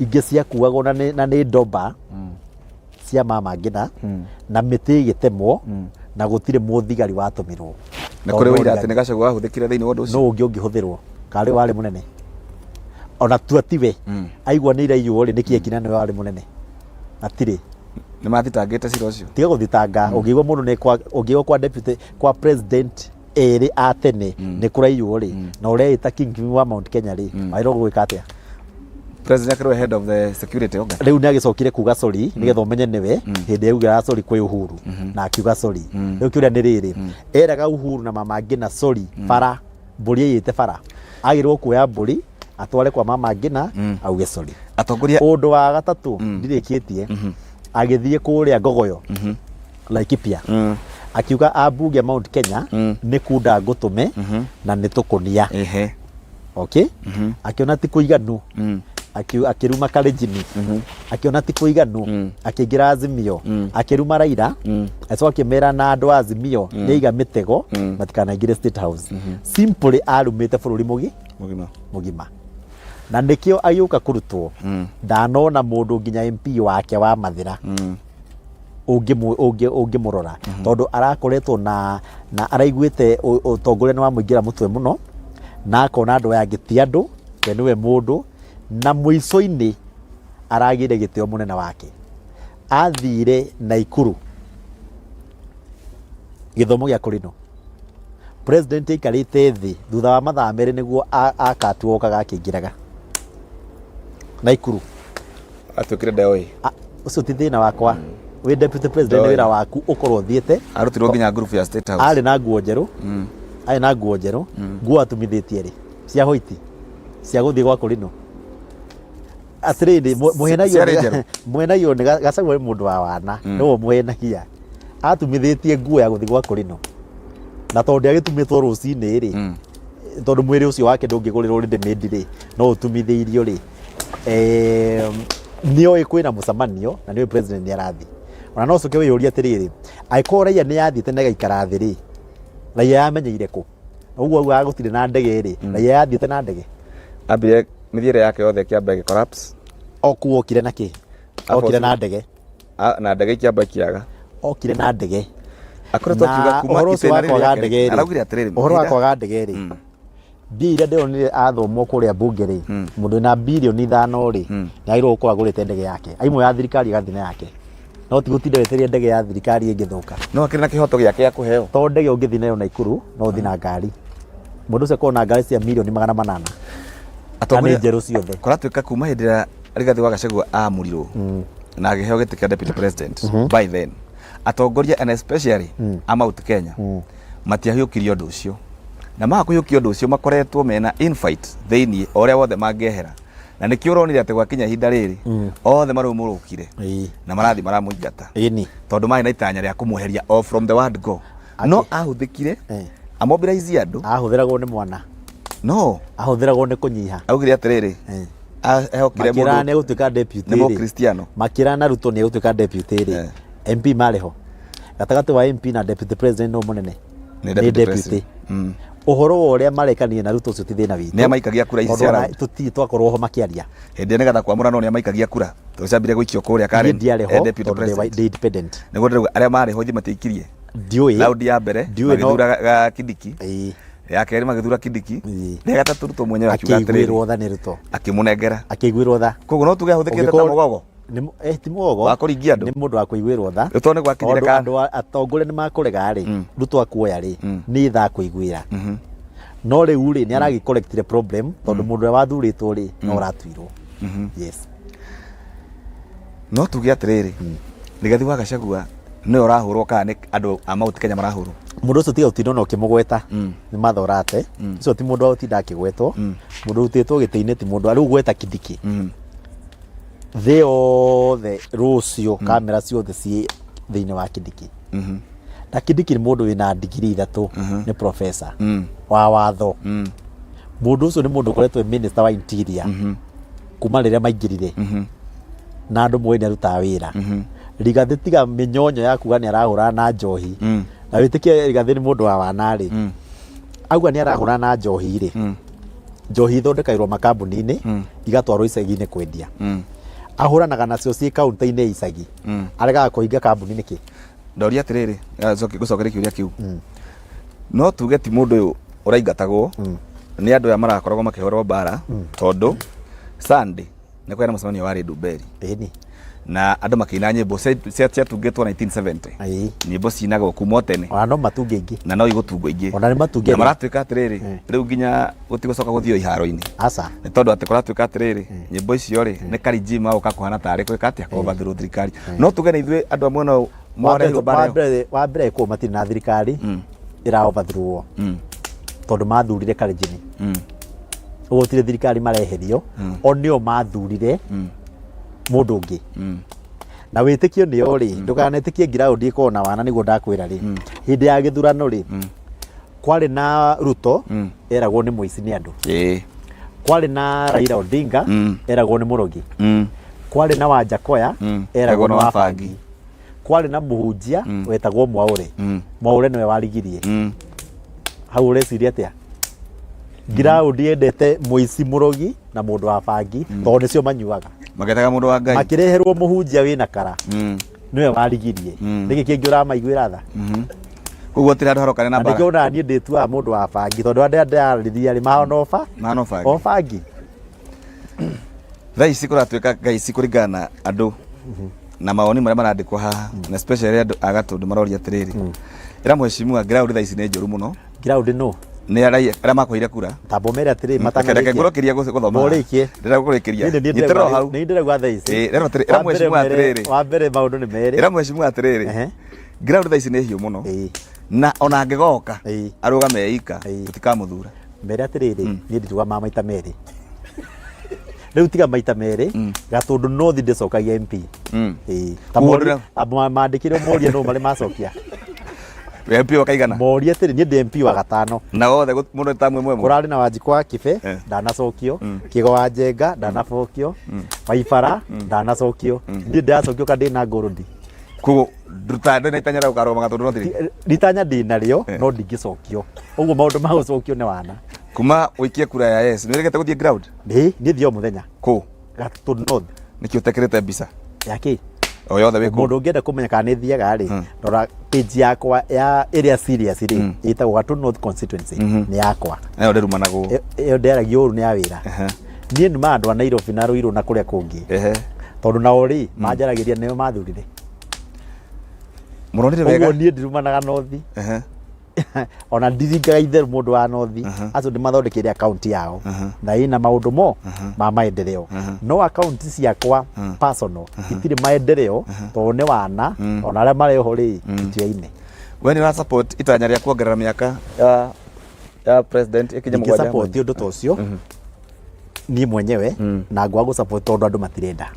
ingĩ ciakuagwo na nĩ- na nĩ ndomba cia mama ngina na mĩtĩ ĩgĩtemwo na gũtirĩ mũthigari watũmirwo. Na kũrĩ ũira atĩ nĩ Gachagua wahũthĩkire thĩinĩ wa ũndũ ũcio? Nũ ũngĩ ũngĩhũthĩrwo karĩ warĩ mũnene ona tua tiwe aigua nĩ iraiywo rĩ nĩkĩ ekina nĩwe warĩ mũnene atirĩ. Nĩ mathitangĩte cira ũcio? Tiga gũthitanga. Ũngĩigua mũndũ nĩ kwa ũngĩigua kwa deputy kwa president erĩ a tene nĩ kũraiywo rĩ na ũreĩta king wa Mount Kenya rĩ, wagĩrĩirwo gwĩka atĩa? President akĩrwo head of the security organ. Rĩu nĩ agĩcokire kuga sorry nĩgetha ũmenye nĩwe hĩndĩ ĩrĩa augaga sorry kwĩ Uhuru na akiuga sorry. Rĩu kĩũria nĩ rĩrĩ, eraga Uhuru na mama Ngina sorry bara mbũri ĩyĩte bara, agĩrĩirwo kuoya mbũri atware kwa mama Ngina auge sorry. Atongoria Ũndũ wa gatatũ ndirĩkĩtie, agĩthiĩ kũrĩa Ngogoyo Laikipia akiuga ambunge a Mount Kenya nĩ kunda ngũtũme na nĩ tũkũnia. Okay, akiona ti kũiganu akĩruma Kalenjini, akiona ti kũiganu akĩingĩra Azimio akĩruma Raila, acoka akĩmera na andũ a Azimio nĩ aiga mĩtego matikanaingĩre State House. Simply arumĩte bũrũri mũgi mũgima. Mũgima, na nĩkĩo agĩũka kũrutwo ndanona mũndũ nginya MP wake wa Mathĩra ũngĩmũrora tondũ arakoretwo na araiguĩte ũtongoria nĩ wamũingĩra mũtwe mũno na akona andũ aya angĩ ti andũ, we nĩwe mũndũ, na mũico-inĩ aragĩire gĩtĩo mũnene wake athire Naikuru gĩthomo gĩa kũrĩno president aikarĩte thĩ thutha wa mathaa 2 nĩguo akatuo okaga akĩingĩraga Naikuru. Atuĩkire ndeoĩ. Ah, ũcio ti thĩna wakwa, wĩ deputy president. Ndoĩ. Wĩra waku ũkorwo ũthiĩte. Arutirwo nginya group ya State House. Arĩ na nguo njerũ, arĩ na nguo njerũ, nguo atumithĩtie rĩ cia hoiti cia gũthiĩ gwa kũrinũ atĩrĩrĩ mũhenagio. Ciarĩ njerũ? Mũhenagio nĩ Gachagua nĩ mũndũ wa wana nĩwe mũhenagia, atumithĩtie nguo ya gũthiĩ gwa kũrinũ na tondũ ndĩagĩtumĩtwo rũcinĩ rĩ, tondũ mwĩrĩ ũcio wake ndũngĩgũrĩrwo ready made rĩ, no ũtumithĩirio rĩ. Nĩoĩ kwĩna mũcemanio na nĩoĩ president nĩ arathiĩ, ona no ũcoke wĩyũrie atĩrĩrĩ, angĩkorwo raia nĩ yathiĩte na ĩgaikara thĩ rĩ, raia yamenyeire kũ? Ũguo augaga gũtirĩ na ndege rĩ, raia yathiĩte na ndege? Ambire mĩthiĩre yake yothe ĩkĩamba ĩgĩ collapse. Okuo okire na kĩ? Okire na ndege. Na ndege ikĩamba ikĩaga. Okire na ndege. Akoretwo akiuga Na kuma ũhoro ũcio itĩna wa rĩrĩ kwaga rĩake rĩ, ndege rĩ, araugire atĩrĩrĩ, ũhoro wa kwaga ndege rĩ, mbia iria ndĩronire athomwo kũrĩa mbunge rĩ, mũndũ wĩna birioni 5 rĩ, nĩ agĩrĩirwo gũkorwo agũrĩte ndege yake, aimwo ya thirikari agathiĩ na yake, no ti gũtinda wetereire ndege ya thirikari ĩngĩthũka. No akĩrĩ na kĩhoto gĩake gĩa kũheo. Tondũ ndege ũngĩthiĩ nayo Naikuru no ũthiĩ na ngari, mũndũ ũcio akorwo na ngari cia mirioni 800 na nĩ njerũ ciothe. Kũratuĩka kuma hĩndĩ ĩrĩa Rigathĩ wa Gachagua aamũrirwo na akĩheo gĩtĩ kĩa deputy president, by then atongoria and especially a Mount Kenya matiahiũkirie ũndũ ũcio, na maga kũhiũkia ũndũ ũcio makoretwo mena infight thĩinĩ o ũrĩa wothe mangĩehera, na nĩkĩo ũronire atĩ gwakinya ihinda rĩrĩ othe marũmũrũkire na marathiĩ maramũingata tondũ marĩ na itanya rĩa kũmweheria o from the word go. No ahũthĩkire amobilize andũ. Ahũthĩragwo nĩ mwana. No Ahũthĩragwo nĩ kũnyiha. Augire atĩrĩrĩ, ehokire Makĩra mũndũ nĩ egũtuĩka deputy nĩ rĩ. Mũkristiano. Makĩra na Ruto nĩ egũtuĩka deputy rĩ, MP marĩ ho gatagatĩ wa MP na deputy president no mũnene. Nĩ deputy president. Ũhoro wa ũrĩa marekanie na Ruto ũcio ti thĩna witũ. Nĩ amaikagia kura ici Tondũ cia ona round. tũtirĩ twakorwo ho makĩaria. Hĩndĩ ĩrĩa nĩgetha kwamũra no nĩ amaikagia kura tondũ ciambire gũikio kũrĩa Niĩ Karen ndiarĩ eh, ho deputy tondũ ndĩ president. ndĩ independent. Nĩguo ndĩrauga arĩa marĩ ho ithe matiaikirie. Ndiũĩ. Raundi ya mbere Ndiũĩ no magĩthura Kindiki. Ya kerĩ magĩthura Kindiki. Ya gatatũ Ruto mwenyewe akiuga atĩrĩrĩ, Akĩiguĩrwo tha nĩ Ruto. Akĩmũnengera. Akĩiguĩrwo tha. Koguo no tuge ahũthĩkĩte ta Ũngĩkorwo- mũgogo Ti mũgogo. Wa kũringia andũ. Nĩ mũndũ wa kũiguĩrwo tha. Rĩu tondũ nĩ gwakinyire Tondũ andũ atongoria nĩ makũrega rĩ, Ruto akuoya rĩ, nĩ tha akũiguĩra. No rĩu rĩ, nĩ aragĩ correctire problem tondũ mũndũ ũrĩa wathurĩtwo rĩ, no ũratuirwo. Yes. No tuge atĩrĩrĩ, Rigathi wa Gachagua nĩwe ũrahũrwo kana nĩ andũ a Mount Kenya marahũrwo? Mũndũ ũcio tiga gũtinda ona ũkĩmũgweta nĩ mathorate. Ũcio ti mũndũ wa gũtinda akĩgwetwo, mũndũ ũrutĩtwo gĩtĩ-inĩ ti mũndũ rĩu gweta Kindiki. Thĩ yothe rũciũ kamera ciothe ciĩ thĩinĩ wa Kindiki. Na Kindiki nĩ mũndũ wĩna ndigiri ithatũ, nĩ professor wa watho. Mũndũ ũcio nĩ mũndũ ũkoretwo e minister wa interior kuma rĩrĩa maingĩrire, na andũ moĩ nĩ arutaga wĩra. Rigathĩ, tiga mĩnyonyo ya kuga nĩ arahũrana na njohi, na wĩtĩkie Rigathĩ nĩ mũndũ wa wana rĩ, auga nĩ arahũrana na njohi rĩ, njohi ithondekagĩrwo makambuni-inĩ, igatwarwo icagi-inĩ kwendia. Ahũranaga nacio ciĩ kaunti-inĩ ya icagi. Aregaga kũhinga kambuni nĩkĩ? Ndoria atĩrĩrĩ, ngũcokeria kĩũria kĩu. No tuge ti mũndũ ũyũ ũraingatagwo nĩ andũ aya marakoragwo makĩhũrwo mbara, tondũ Sunday nĩ kwarĩ na mũcemanio warĩ Ndumberi na andũ makĩina nyĩmbo ciatungĩtwo 1970. Nyĩmbo cinagwo kuma o tene. Ona no matunge ingĩ. Na no igũtungwo ingĩ. Ona nĩ matunge. Na maratuĩka atĩrĩrĩ, rĩu nginya gũtigũcoka gũthio iharo-inĩ, aca, nĩ tondũ atĩ kũratuĩka atĩrĩrĩ, nyĩmbo icio rĩ, nĩ karijii magũka kũhana tarĩ gwĩka atĩa, kũbathĩrwo thirikari. No tuge nĩ ithuĩ andũ a mwena ũyũ mwarehirwo mbara ĩyo. Wa mbere kũu matirĩ na thirikari ĩra overthrow, tondũ mathurire Kalenjin. Ũguo gũtirĩ thirikari mareherio, o nĩo mathurire mũndũ ũngĩ. Na wĩtĩkio nĩo rĩ, ndũkanetĩkie ground ĩkorwo na wana. Nĩguo ndakwĩra rĩ, hĩndĩ ya gĩthurano rĩ, kwarĩ na Ruto, eragwo nĩ mũici nĩ andũ. Kwarĩ na Raila Odinga, eragwo nĩ mũrogi. Kwarĩ na Wanjakoya, eragwo nĩ wa bangi. Kwarĩ na mũhunjia wetagwo Mwaũre. Mwaũre nĩwe warigirie. Hau ũreciria atĩa? Ground yendete mũici, mũrogi na mũndũ wa bangi, tondũ nĩcio manyuaga. Magetaga mũndũ wa Ngai. Makĩreherwo mũhunjia wĩna kara, nĩwe warigirie. Nĩkĩ kĩngĩ ũramaiguĩra tha? Koguo gũtirĩ handũ harokane na Na mbara. nĩkĩo onaga niĩ ndĩtuaga mũndũ wa bangi, tondũ andĩa ndĩrarĩria rĩ, mahana oba Mahana o bangi. O bangi. Thaa ici kũratuĩka ngai ici, kũringana na andũ na mawoni marĩa marandĩkwo haha, na especially andũ a Gatũndũ maroria atĩrĩrĩ, ĩra mheshimiwa ground thaa ici nĩ njũru mũno. Ground no Nĩ arĩa arĩa makũheire kura. Tamba ũmere atĩrĩ, Reke reke matanarĩkia. ngũrũkĩria gũthoma. Mũrĩkie. Ndĩrenda gũkũrĩkĩria. Niĩ nĩ Nyitĩrĩra o hau. nĩ ndĩraigua thaa ici. Ĩĩ, rero atĩrĩ, ĩra Wa mbere mheshimiwa atĩrĩrĩ. Wa mbere maũndũ nĩ merĩ. Ĩra mheshimiwa atĩrĩrĩ, ground thaa ici nĩ hiũ mũno, na ona angĩgoka arũgame eika, tũtikamũthura. Mere atĩrĩrĩ, niĩ ndirugamaga maita merĩ. Rĩu tiga maita merĩ, Gatũndũ North ndĩcokagia MP. Ĩĩ. Ta Koguo mandĩkĩre morie nũ marĩ macokia. Wĩ MP wakaigana? Morie atĩrĩ, niĩ ndĩ MP wa gatano. Na othe mũndũ ta mwe mwe. Kũrarĩ na Wanjikũ wa Kibe, ndanacokio. Kĩgo wa Njenga, ndanacokio. Waibara, ndanacokio. Niĩ ndĩracokio ka ndĩna ngũrũndi. Koguo nduta ndĩ na itanya rĩa gũkarũgama Gatũndũ North rĩ? Ritanya ndĩ narĩo, no ndingĩcokio. Ũguo maũndũ ma gũcokio nĩ wana. Kuma ũikie kura ya yes, nĩ ũregete gũthiĩ ground? Ĩ, niĩ thiaga o mũthenya. Kũ? Gatũndũ North. Nĩkĩ ũtekĩrĩte mbica? Ya kĩ? O yothe wĩ kũu. Mũndũ ũngĩenda kũmenya kana nĩ thiaga rĩ, rora page yakwa ya ĩrĩa serious rĩ, ĩtagwo Gatũndũ North Constituency, nĩ yakwa. Nayo ndĩrumanagwo. Ĩyo ndĩaragia ũru, nĩ ya wĩra. Niĩ numaga andũ a Nairobi na Ruiru na kũrĩa kũngĩ, tondũ nao rĩ, manjaragĩria nĩo mathurire. Mũronire wega. Ũguo niĩ ndirumanaga North. Ona ndiringaga itherũ mũndũ wa North. Acio ndĩmathondekeire akaunti yao na ĩna maũndũ mo ma maendeleo, no akaunti ciakwa personal itirĩ maendeleo, tondũ nĩ wana. Ona arĩa mareho rĩ, itiaine. We nĩ ũra support itanya rĩa kuongerera mĩaka ya president ĩkinye 7? Ndingĩ ũndũ ta ũcio niĩ mwenyewe, na ngwaga gũ support tondũ andũ matirenda,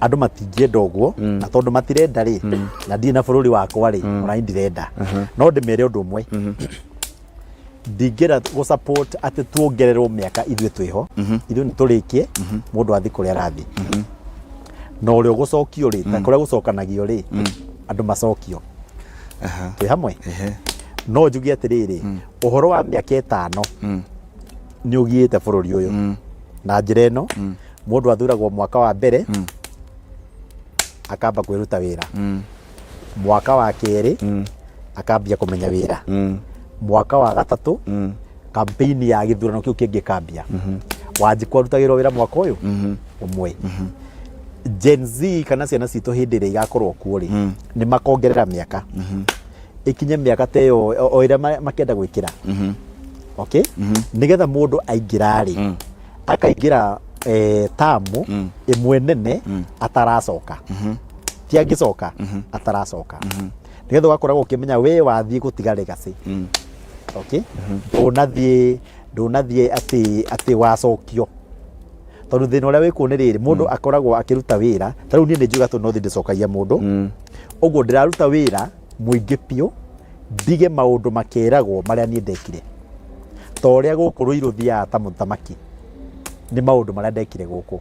andũ matingĩenda ũguo. Na tondũ matirenda rĩ, na ndirĩ na bũrũri wakwa rĩ, ona niĩ ndirenda. No ndĩmere ũndũ ũmwe, ndingĩenda gũ support atĩ tuongererwo mĩaka ithuĩ twĩho. Ithuĩ nĩ tũrĩkie, mũndũ athiĩ kũrĩa arathiĩ, na ũrĩa ũgũcokio rĩ, ta kũrĩa gũcokanagio rĩ, andũ macokio twĩ hamwe. No njuge atĩrĩrĩ, ũhoro wa mĩaka 5 nĩ ũgiĩte bũrũri ũyũ na njĩra ĩno. Mũndũ athuragwo mwaka wa mbere, akamba kwĩruta wĩra. Mwaka wa kerĩ, akambia kũmenya wĩra. Mwaka wa gatatũ, campaign ya gĩthurano kĩu kĩngĩ kambia. Wanjikũ arutagĩrwo wĩra mwaka ũyũ ũmwe. Gen Z kana ciana citũ hĩndĩ ĩrĩa igakorwo kuo rĩ, nĩ makongerera mĩaka ĩkinye mĩaka ta ĩyo o ĩrĩa makenda gwĩkĩra, okay, nĩgetha mũndũ aingĩra rĩ, akaingĩra tamu ĩmwe nene ataracoka, ti angĩcoka, ataracoka, nĩgetha ũgakoragwo ũkĩmenya we wathiĩ gũtiga legacy, okay. Ndũnathiĩ atĩ wacokio, Tondũ thĩna ũrĩa wĩkuo nĩ rĩrĩ, mũndũ akoragwo akĩruta wĩra, ta rĩu niĩ nĩ njuga tondũ no thiĩ ndĩcokagia mũndũ, ũguo ndĩraruta wĩra mũingĩ biũ, ndige maũndũ makeragwo marĩa niĩ ndekire. Ta ũrĩa gũkũ Ruiru thiaga ta mũthamaki, nĩ maũndũ marĩa ndekire gũkũ.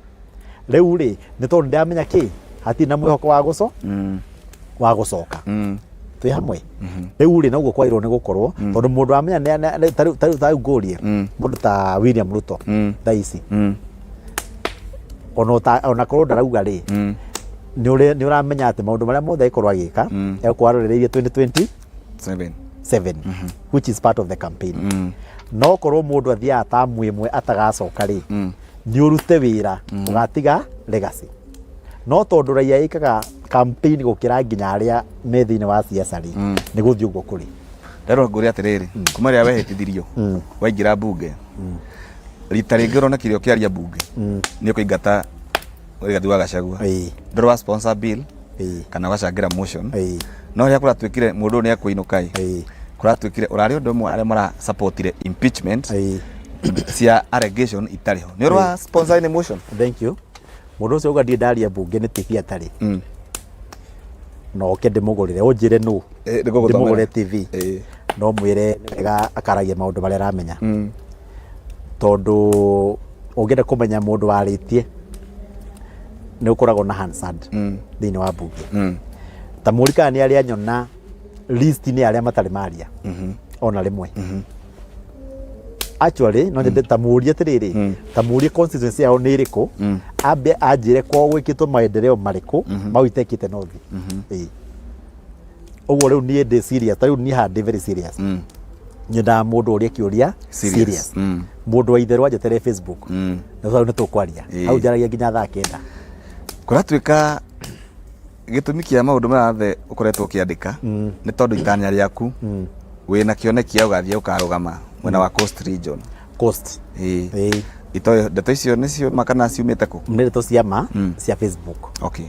Rĩu rĩ, nĩ tondũ nĩndĩramenya kĩ, hatirĩ na mwĩhoko wa gũco, wa gũcoka. Twĩ hamwe? Rĩu rĩ, noguo kwagĩrĩirwo nĩ gũkorwo, tondũ mũndũ amenya ta rĩu ta rĩu ngũrie, mũndũ ta William Ruto thaa ici, ona korwo ndarauga rĩ, nĩ ũramenya atĩ maũndũ marĩa mothe agĩkorwo agĩka, egũkorwo arorereirie 2020 Seven. 7, which is part of the campaign. No korwo mũndũ athiaga tamu ĩmwe atagacoka rĩ, nĩ ũrute wĩra ũgatiga legacy. No tondũ raia ĩkaga campaign gũkĩra nginya arĩa me thĩinĩ wa siasa rĩ, nĩ gũthiĩ ũguo kũrĩ. Nderwo ngũria atĩrĩrĩ, kuma rĩrĩa wehĩtithirio waingĩra mbunge, rita rĩngĩ ũronekire ũkĩaria mbunge nĩ ũkũingata Rigathi wa Gachagua. Ndũrĩ wa sponsor bill kana ũgacangĩra motion. No rĩrĩa kũratuĩkire mũndũ ũyũ nĩ ekũinũka ĩ, kũratuĩkire ũrarĩ ũndũ ũmwe arĩa mara supportire impeachment cia allegation itarĩ ho. Nĩ ũrĩ wa sponsor any motion? Thank you. Mũndũ ũcio uga ndirĩ ndaria mbunge nĩ TV atarĩ. No oke ndĩmũgũrĩre, ũnjĩre nũ. Nĩngũgũthomera. Ndĩmũgũrĩre TV. No mwĩre nĩ wega akaragia maũndũ marĩa aramenya. Tondũ ũngĩenda kũmenya mũndũ warĩtie nĩ ũkoragwo na Hansard thĩinĩ wa mbunge. Ta mũri kana nĩ arĩa nyona list-inĩ ya arĩa matarĩ maria ona rĩmwe. Actually no nyende ta mũrie atĩrĩrĩ, ta mũrie constituency yao nĩ ĩrĩkũ, ambe anjĩre kwao gwĩkĩtwo maendeleo marĩkũ mau itekĩte north. Ĩĩ. Ũguo rĩu niĩ ndĩ serious, ta rĩu niĩ haha ndĩ very serious. Nyendaga mũndũ ũrie kĩũria Serious. serious. Mũndũ wa itherũ anjetere Facebook. Na hau nĩ tũkwaria. Hau njaragia nginya thaa 9. Kũratuĩka gĩtũmi kĩa maũndũ maya mothe ũkoretwo ũkĩandĩka nĩ tondũ itanya rĩaku wĩna kĩoneki gĩa gũgathiĩ ũkarũgama mwena wa Coast Region. Coast. Ĩĩ. Ĩĩ. Itoĩ ndeto icio nĩcio ma kana ciumĩte kũ? Nĩ ndeto cia ma cia Facebook. Okay.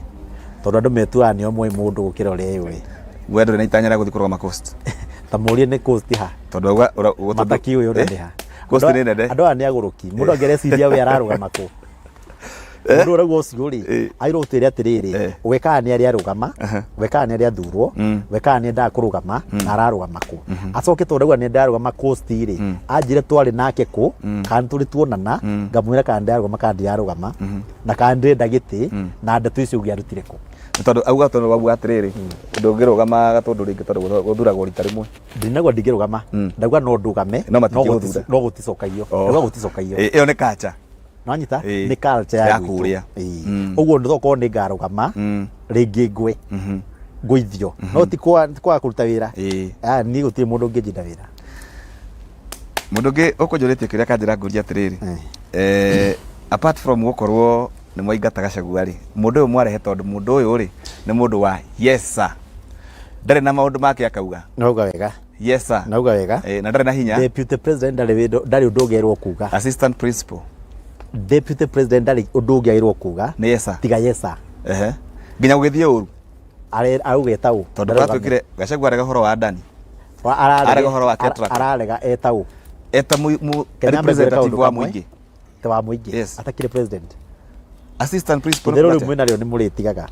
Tondũ andũ metuaga nĩo moĩ mũndũ gũkĩra ũrĩa ewĩ. We ndũrĩ na itanya rĩa gũthiĩ kũrũgama Coast? Ta mũrie nĩ Coast ha? Tondũ auga Matakĩũĩ ũndũ nĩ ha? Coast nĩ nene. Andũ aya nĩ agũrũki. Mũndũ angĩreciria we ararũgama kũ? Mũndũ ũrauga ũcio rĩ, agĩrĩirwo gũtwĩra atĩrĩrĩ, we kana nĩ arĩ arũgama, we kana nĩ arĩ athurwo, we kana nĩ endaga kũrũgama na ararũgama kũ. Acoke tondũ arauga nĩ ndarũgama Coast rĩ, anjĩre twarĩ nake kũ, kana nĩ tũrĩ tuonana, ngamwĩra kana ndarũgama kana ndirarũgama, na kana ndĩrenda gĩtĩ, na ndeto icio ũngĩarutire kũ. Nĩ tondũ auga tondũ wauga atĩrĩrĩ, ndũngĩrũgama Gatũndũ rĩngĩ tondũ gũthuragwo rita rĩmwe. Ndinauga ndingĩrũgama, ndauga no ndũgame, No matingĩgũthura. no gũticokagio. Ndauga gũticokagio. Ĩyo nĩ culture. Nĩwanyita? Ĩĩ. Nĩ culture ya Ya gwitũ. kũrĩa. Ĩĩ. Ũguo Ũguo tokorwo nĩ ngarũgama rĩngĩ ngwe ngũithio, no ti kwaga kũruta wĩra. Ah, niĩ gũtirĩ mũndũ ũngĩnjinda wĩra. Mũndũ ũngĩ ũkũnjũrĩtie kĩrĩa akanjĩra ngũrie atĩrĩrĩ, apart from gũkorwo nĩ mwaingata Gachagua rĩ, mũndũ ũyũ mwarehe tondũ mũndũ ũyũ rĩ nĩ mũndũ wa yes sir, ndarĩ na maũndũ make akauga. Nauga wega. Yes sir. Nauga wega. Na ndarĩ na hinya. Deputy president ndarĩ ũndũ ũngĩerwo kuga. Assistant principal. Deputy president ndarĩ ũndũ ũngĩagĩrwo kuga. Nĩ yes sir. Tiga yes sir. Ehe. Nginya gũgĩthiĩ ũru. Arauga eta ũ. Tondũ kũratuĩkire Gachagua arega ũhoro wa Adani. Arega ũhoro wa Ketraco. Ararega eta ũ. Eta mu representative wa mũingĩ. Ta wa mũingĩ. Yes. Atakĩrĩ president. Assistant principal. Itherũ rĩu mwĩnarĩo nĩ mũrĩtigaga.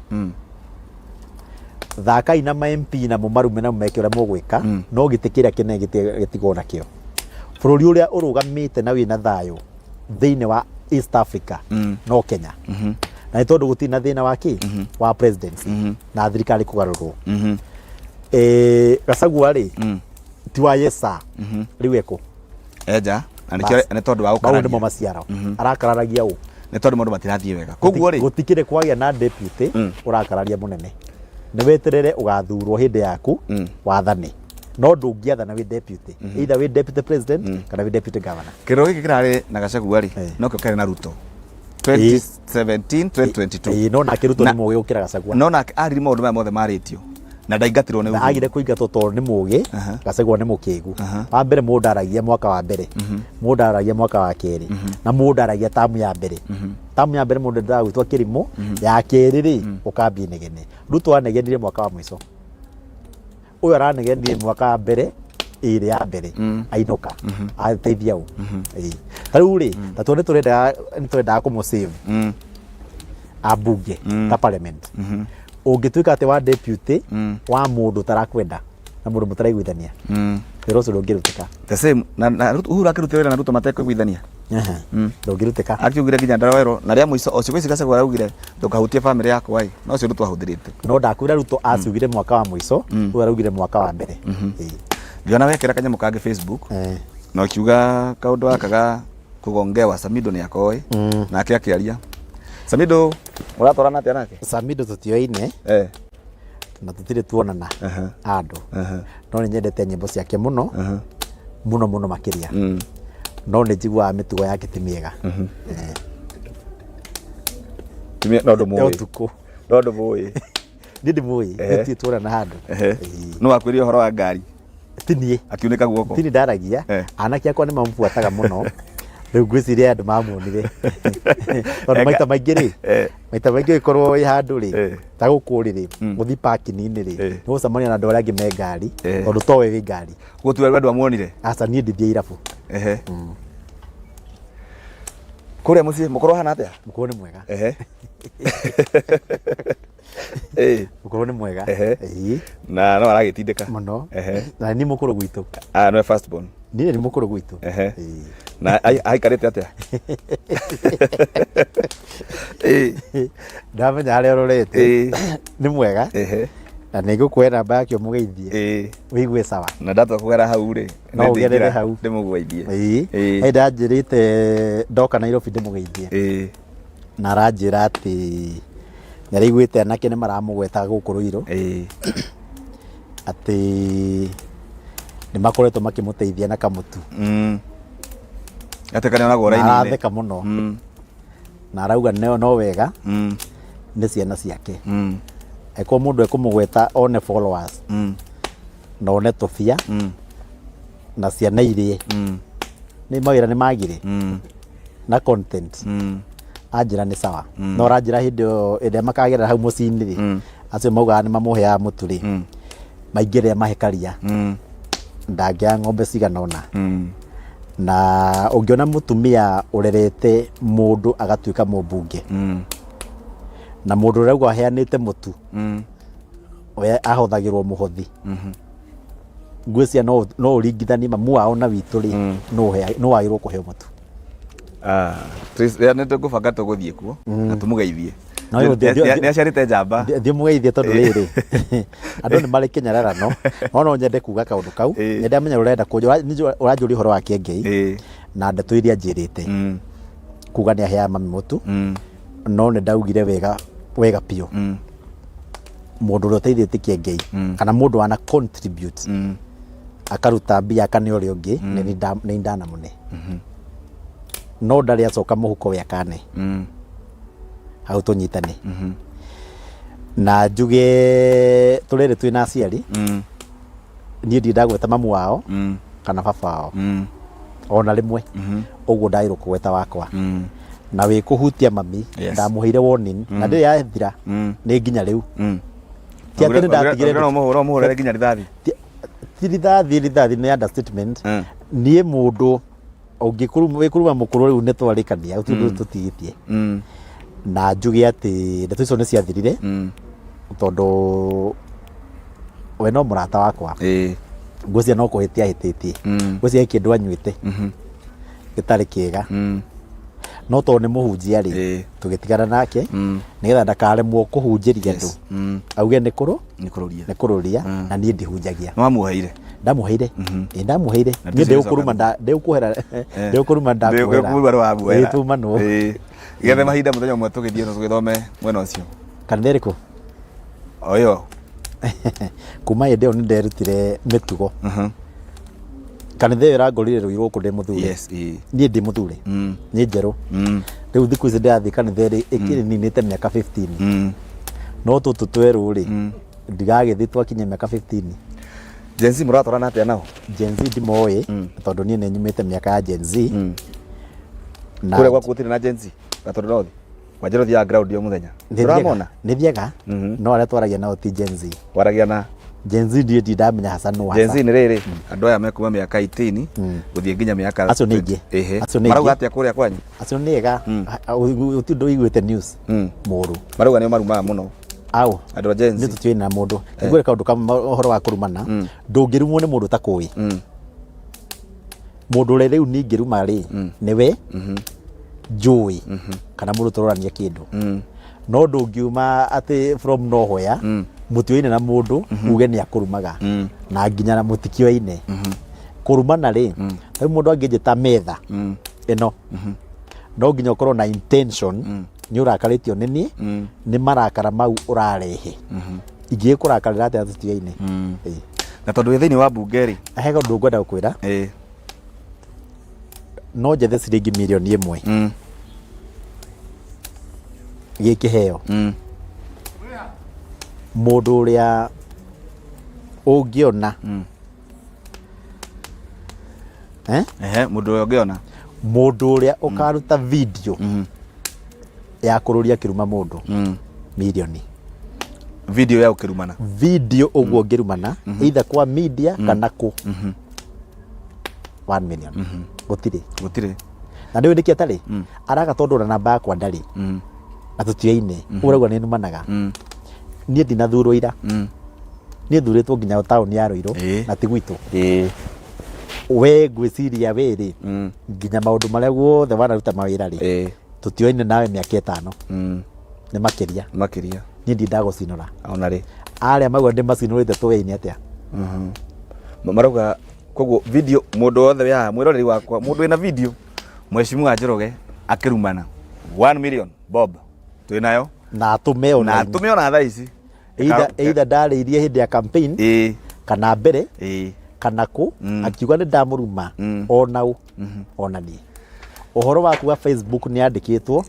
Thakai na ma MP na mũmarume na mũmeke ũrĩa mũgwĩka, no gĩtĩ kĩrĩa kĩnene gĩtigwo nakĩo. Bũrũri ũrĩa ũrũgamĩte na wĩna thayũ thĩinĩ wa East Africa no Kenya. Na nĩ tondũ gũtirĩ na thĩna wa kĩ? Wa presidency na thirikari kũgarũrwo. Gachagua rĩ, ti wa yes sir. Rĩu ekũ? Enja na nĩkĩo nĩ tondũ wa Mau gũkararia. nĩmo maciaro. Arakararagia ũ? Nĩ tondũ maũndũ matirathiĩ wega. Koguo rĩ, Gũtikĩrĩ kwagĩa na deputy ũrakararia mũnene. Nĩ weterere ũgathurwo hĩndĩ yaku wathane. No ndũngĩathana wĩ deputy. Either wĩ deputy president kana wĩ deputy governor. Kĩrĩro gĩkĩ kĩrarĩ na Gachagua rĩ, nokĩo kĩarĩ na Ruto. 2017 2022. Ĩĩ, no nake Ruto nĩ mũgĩ gũkĩra Gachagua. No nake aririe maũndũ maya mothe marĩtio na ndaingatirwo nĩ Na Uhuru. agire kũingatwo tondũ nĩ mũgĩ, Gachagua nĩ mũkĩgu. Wa mbere mũndũ aragia mwaka wa mbere, mũndũ aragia mwaka wa kerĩ, na mũndũ aragia tamu ya mbere. Tamu ya mbere mũndũ endaga gwĩtwo kĩrimũ, ya kerĩ rĩ, ũkambia inegene. Ruto anegenire mwaka wa mũico. Ũyũ aranegenire mwaka wa mbere. Ĩrĩ ya mbere ainũka ateithia ũ? Ĩĩ. Ta rĩu rĩ, ta tuone, nĩ tũrendaga kũmũ save ambunge ta parliament. Ũngĩtuĩka atĩ wa deputy wa mũndũ ũtarakwenda na mũndũ mũtaraiguithania, wĩra ũcio ndũngĩrutĩka. The same na Uhuru akĩrutĩra wĩra na Ruto matekũiguithania. Ndũngĩrutĩka. Akiugire nginya ndaroerwo na rĩa mũico o ciugo ici Gachagua araugire, "Ndũkahutie famĩlĩ yakwa ĩ," no cio Ruto ahũthĩrĩte. No ndakwĩra, Ruto aciugire mwaka wa mũico, ũyũ araugire mwaka wa mbere. Ĩĩ. Ngĩona wekĩra kanyamũ kangĩ Facebook na ũkiuga kaũndũ gaka ga kũgongewa Samido nĩ akoĩ nake akĩaria. Samido mũratwarana atĩa nake? Samido tũtioine na tũtirĩ tuonana andũ, no nĩ nyendete nyĩmbo ciake mũno mũno mũno makĩria, no nĩ njiguaga mĩtugo yake ti mĩega. No ndũmũĩ? Ũtukũ. No ndũmũĩ? Niĩ ndimũĩ, tũtirĩ tuonana handũ. No akwĩrie ũhoro wa ngari? Ti niĩ. Akiunĩka guoko? Ti niĩ ndaragia. Anake akwa nĩ mambuataga mũno. Rĩu ngwĩciria andũ mamuonire, tondũ maita maingĩ rĩ, maita maingĩ ũgĩkorwo wĩ handũ rĩ, ta gũkũ rĩ, gũthiĩ parking-inĩ rĩ, nĩ gũcemania na andũ arĩa angĩ me ngari, tondũ to we wĩ ngari. Gũtua andũ amuonire? Aca, niĩ ndithiĩ irabu. Ehe. Kũrĩa mũciĩ mũkorwo hana atĩa? Mũkũrũ nĩ mwega. Ehe. Eh. Mũkũrũ nĩ mwega. Ĩĩ. Na no aragĩtindĩka? Mũno. Na nĩ mũkũrũ gwitũ. Ah, nĩwe first born? Niĩ nĩ mũkũrũ gwitũ. Ĩĩ. Na aikarĩte atĩa? Ndamenya harĩa ũrorete. Nĩ mwega. Na nĩ ngũkũhe namba yake ũmũgeithie, wĩigue sawa. Na ndatua kũgera hau rĩ, No ũgerere hau. Ndĩmũgeithie. Ĩĩ. Ĩĩ ndanjĩrĩte ndoka Nairobi ndĩmũgeithie. Na aranjĩra atĩ nĩ araiguĩte anake nĩ maramũgweta gũkũ Ruiru, atĩ nĩ makoretwo makĩmũteithia na kamũtu. Atuĩka nĩonagwo Na raini-inĩ. Aratheka mũno na arauga no wega nĩ ciana ciake. Angĩkorwo mũndũ ekũmũgweta one followers na one tũbia na ciana irie, nĩ mawĩra nĩ magire na content. Anjĩra nĩ sawa, no aranjĩra hĩndĩ ĩyo ĩrĩa makagerera hau mũciĩ-inĩ rĩ, acio maugaga nĩ mamũheaga mũtu rĩ, maingĩrĩre mahe karia ndangĩaga ng'ombe cigana ũna. Na ũngĩona mũtumia ũrerete mũndũ agatuĩka mũmbunge, na mũndũ ũrĩa ũrauga aheanĩte mũtu, we ahothagĩrwo mũhothi, ngwĩciria no ũringithanie mamu wao na witũ rĩ, nũ wagĩrĩirwo kũheo mũtu? Ah, nĩ tũkũbanga tũgũthiĩ kuo na tũmũgeithie. No rĩu Nĩ aciarĩte njamba. Thiĩ mũgeithie, tondũ rĩrĩ, andũ nĩ marĩ kĩnyararano, no nyende kuga kaũndũ kau. Nĩ ndamenya ũrenda ũranjũria ũhoro wa Kĩengei na ndeto iria njĩrĩte kuga nĩ aheaga mami mũtu, no nĩ ndaugire wega wega biũ, mũndũ ũrĩa ũteithĩtie Kĩengei kana mũndũ wana contribute akaruta mbia akane ũrĩa ũngĩ, nĩ ndanamũne, no ndarĩ acoka mũhuko we akane. Hau tũnyitane na njuge tũrĩrĩ twĩna aciari. Niĩ ndirĩ ndagweta mamu wao kana baba wao ona rĩmwe, ũguo ndagĩrĩirwo kũgweta wakwa na wĩ kũhutia mami. Ndamũheire warning na ndĩrĩ yathira, nĩ nginya rĩu. Ti atĩ nĩ ndatigire. No mũhũre nginya rithathi. Ti rithathi, rithathi nĩ understatement. Niĩ mũndũ ũngĩkũruma wĩkũruma mũkũrũ rĩu nĩ twarĩkania, gũtirĩ ũndũ tũtigĩtie. Na njuge atĩ ndeto icio nĩ ciathirire, tondũ we no mũrata wakwa. Ngwĩciria no kũhĩtia ahĩtĩtie. Ngwĩciria he kĩndũ anyuĩte gĩtarĩ kĩega, no tondũ nĩ mũhunjia rĩ, tũgĩtigana nake nĩgetha ndakaremwo kũhunjĩria andũ, auge nĩ kũrũ Nĩ kũrũria. Nĩ kũrũria, na niĩ ndihunjagia. Nĩ wamuoheire? Ndamuheire, ĩ, ndamuheire. Na Niĩ ndũcio ndĩgũkũruma ndĩgũkũhera, ndĩgũkũruma, ndakuhera. Ndĩgũkũruma nĩwamuohera. Ĩ, tumanwo. Gethe mahinda mũthenya ũmwe tũgĩthiĩ na tũgĩthome mwena ũcio. Kanitha ĩrĩkũ? O ĩyo. Kuma hĩndĩ ĩyo nĩ nderutire mĩtugo. Kanitha ĩyo ĩrangorire Rũirũ gũkũ ndĩ mũthure. Yes, ĩĩ. Niĩ ndĩ mũthure, nĩ njerũ. Rĩu thikũ ici ndĩrathiĩ kanitha ĩrĩ ĩkĩrĩ ninĩte mĩaka 15, no tũtũ twerũ rĩ, ndigagĩthiĩ twakinya mĩaka 15. Gen Z mũratwarana atĩa nao? Gen Z ndimoĩ, tondũ niĩ nĩ nyumĩte mĩaka ya Gen Z na Kũrĩa gwaku gũtirĩ na Gen Z? Gatũndũ North. Wanjĩra ũthiaga ground o mũthenya. Nĩ Ndũramona? Nĩ thiaga, no arĩa twaragia nao ti Gen Z. Waragia na? Gen Z ndiĩ ndi ndamenya haca nũ Gen Z haca nĩ rĩrĩ andũ aya mekuma mĩaka 18 gũthiĩ nginya mĩaka Acio nĩ aingĩ. Ĩhĩ. Acio nĩ Marauga aingĩ. atĩa kũrĩa kwanyu? Acio nĩ ega. Gũtirĩ ũndũ ũiguĩte news mũru. Marauga nĩo marumaga mũno Au. andũ a Gen Nĩ Z. tũtiũĩ na mũndũ. Nĩngwĩre kaũndũ kamwe ũhoro wa kũrumana. Ndũngĩrumwo nĩ mũndũ ũtakũĩ. Mũndũ ũrĩa rĩu ningĩruma rĩ, nĩwe njũĩ kana mũndũ tũrorania kĩndũ. No ndũngiuma atĩ from nowhere mũtiũaine na mũndũ uge nĩ akũrumaga na nginya na mũtikĩoaine. Kũrumana rĩ, ta rĩu mũndũ angĩnjĩta metha ĩno, no nginya ũkorwo na intention nĩ ũrakarĩtio nĩ niĩ, nĩ marakara mau ũrarehe. Ingĩgĩkũrakarĩra atĩa tũtiũaine? Ĩĩ. Na tondũ wĩ thĩinĩ wa mbunge rĩ, He kaũndũ ngwenda gũkwĩra, no njethe ciringi mirioni ĩmwe gĩ kĩheo. Mũndũ ũrĩa ũngĩona eh? Ehe, mũndũ ũrĩa ũngĩona Mũndũ ũrĩa ũkaruta video ya kũrũria kĩruma mũndũ, mirioni. Video ya ũkĩrumana. Video ũguo ngĩrumana, either kwa media kana kũ, 1 million. Gũtirĩ. Gũtirĩ. Na nĩũĩ nĩkĩ atarĩ araka? Tondũ ona namba yakwa ndarĩ na tũtiaine. Ũrauga nĩ numanaga. Niĩ ndinathurwo ira, niĩ thurĩtwo nginya taũni ya Ruiru na ti gwitũ. We ngwĩciria we rĩ, nginya maũndũ marĩa guothe wanaruta mawĩra rĩ, tũtioaine nawe mĩaka 5 nĩ makĩria. Makĩria. Niĩ ndi ndagũcinũra. Ona rĩ. Arĩa mauga ndĩ macinũrĩte tũyaine atĩa? Marauga koguo video mũndũ wothe wĩ haha mwĩroreri wakwa, mũndũ wĩna video mheshimiwa Njoroge akĩrumana, 1 million bob twĩ nayo. Na atũme na online. Atũme ona thaa ici. Either ndarĩirie hĩndĩ ya campaign kana mbere kana kũ akiuga nĩ ndamũruma ona ũ ona niĩ ũhoro wa kuga Facebook nĩ yandĩkĩtwo.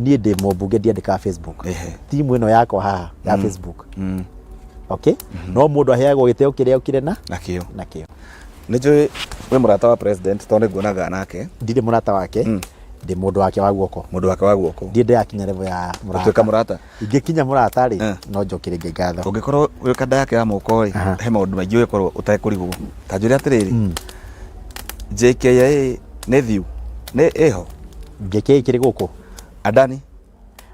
Niĩ ndĩ mũmbunge, ndiandĩkaga Facebook. Timu ĩno yakwa haha ya Facebook. Okay, no mũndũ aheagwo gĩtĩo kĩrĩa okire na nakĩo. Nakĩo. Nĩ njũĩ wĩ mũrata wa president tondũ nĩ nguonaga nake. Ndirĩ mũrata wake, ndĩ mũndũ wake wa guoko. Mũndũ wake wa guoko. Ndirĩ ndĩrakinya level ya gũtuĩka mũrata. Ingĩkinya mũrata rĩ, no njokere Ngai ngatho. Ũngĩkorwo wĩ kanda yake ya moko rĩ, he maũndũ maingĩ ũngĩkorwo ũtekũrigwo. Ta njũria atĩrĩrĩ, JKIA nĩ thiu nĩ ĩho? JKIA kĩrĩ gũkũ. Adani.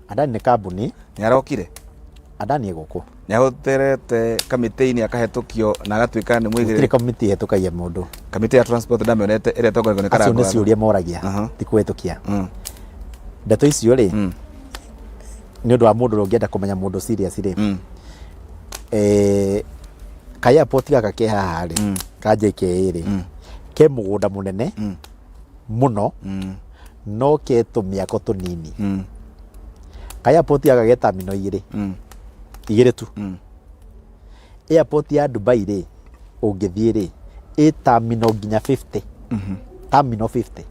Adani nĩ kambuni. Nĩ arokire. Adani ĩ gũkũ. Nĩ ahũthĩrĩte kamĩtĩ-inĩ akahĩtũkio na agatuĩka nĩ gũtirĩ mũigĩrĩri. Kamĩtĩ ĩhĩtũkagia mũndũ. Kamĩtĩ ya transport ndamĩonete ĩrĩa ĩtongoragio nĩ Acio Karangũ. nĩ ciũria moragia, ti kũhĩtũkia. Ndeto icio rĩ, nĩ ũndũ wa mũndũ ũrĩa ũngĩenda kũmenya mũndũ serious rĩ, ka airport gaka ke haha rĩ, ka JKIA rĩ, ke mũgũnda mũnene mũno no ke tũmĩako tũnini. Ka airport gaka ge terminal igĩrĩ, igĩrĩ tu. Airport ya Dubai rĩ, ũngĩthiĩ rĩ, ĩ terminal nginya 50, terminal 50.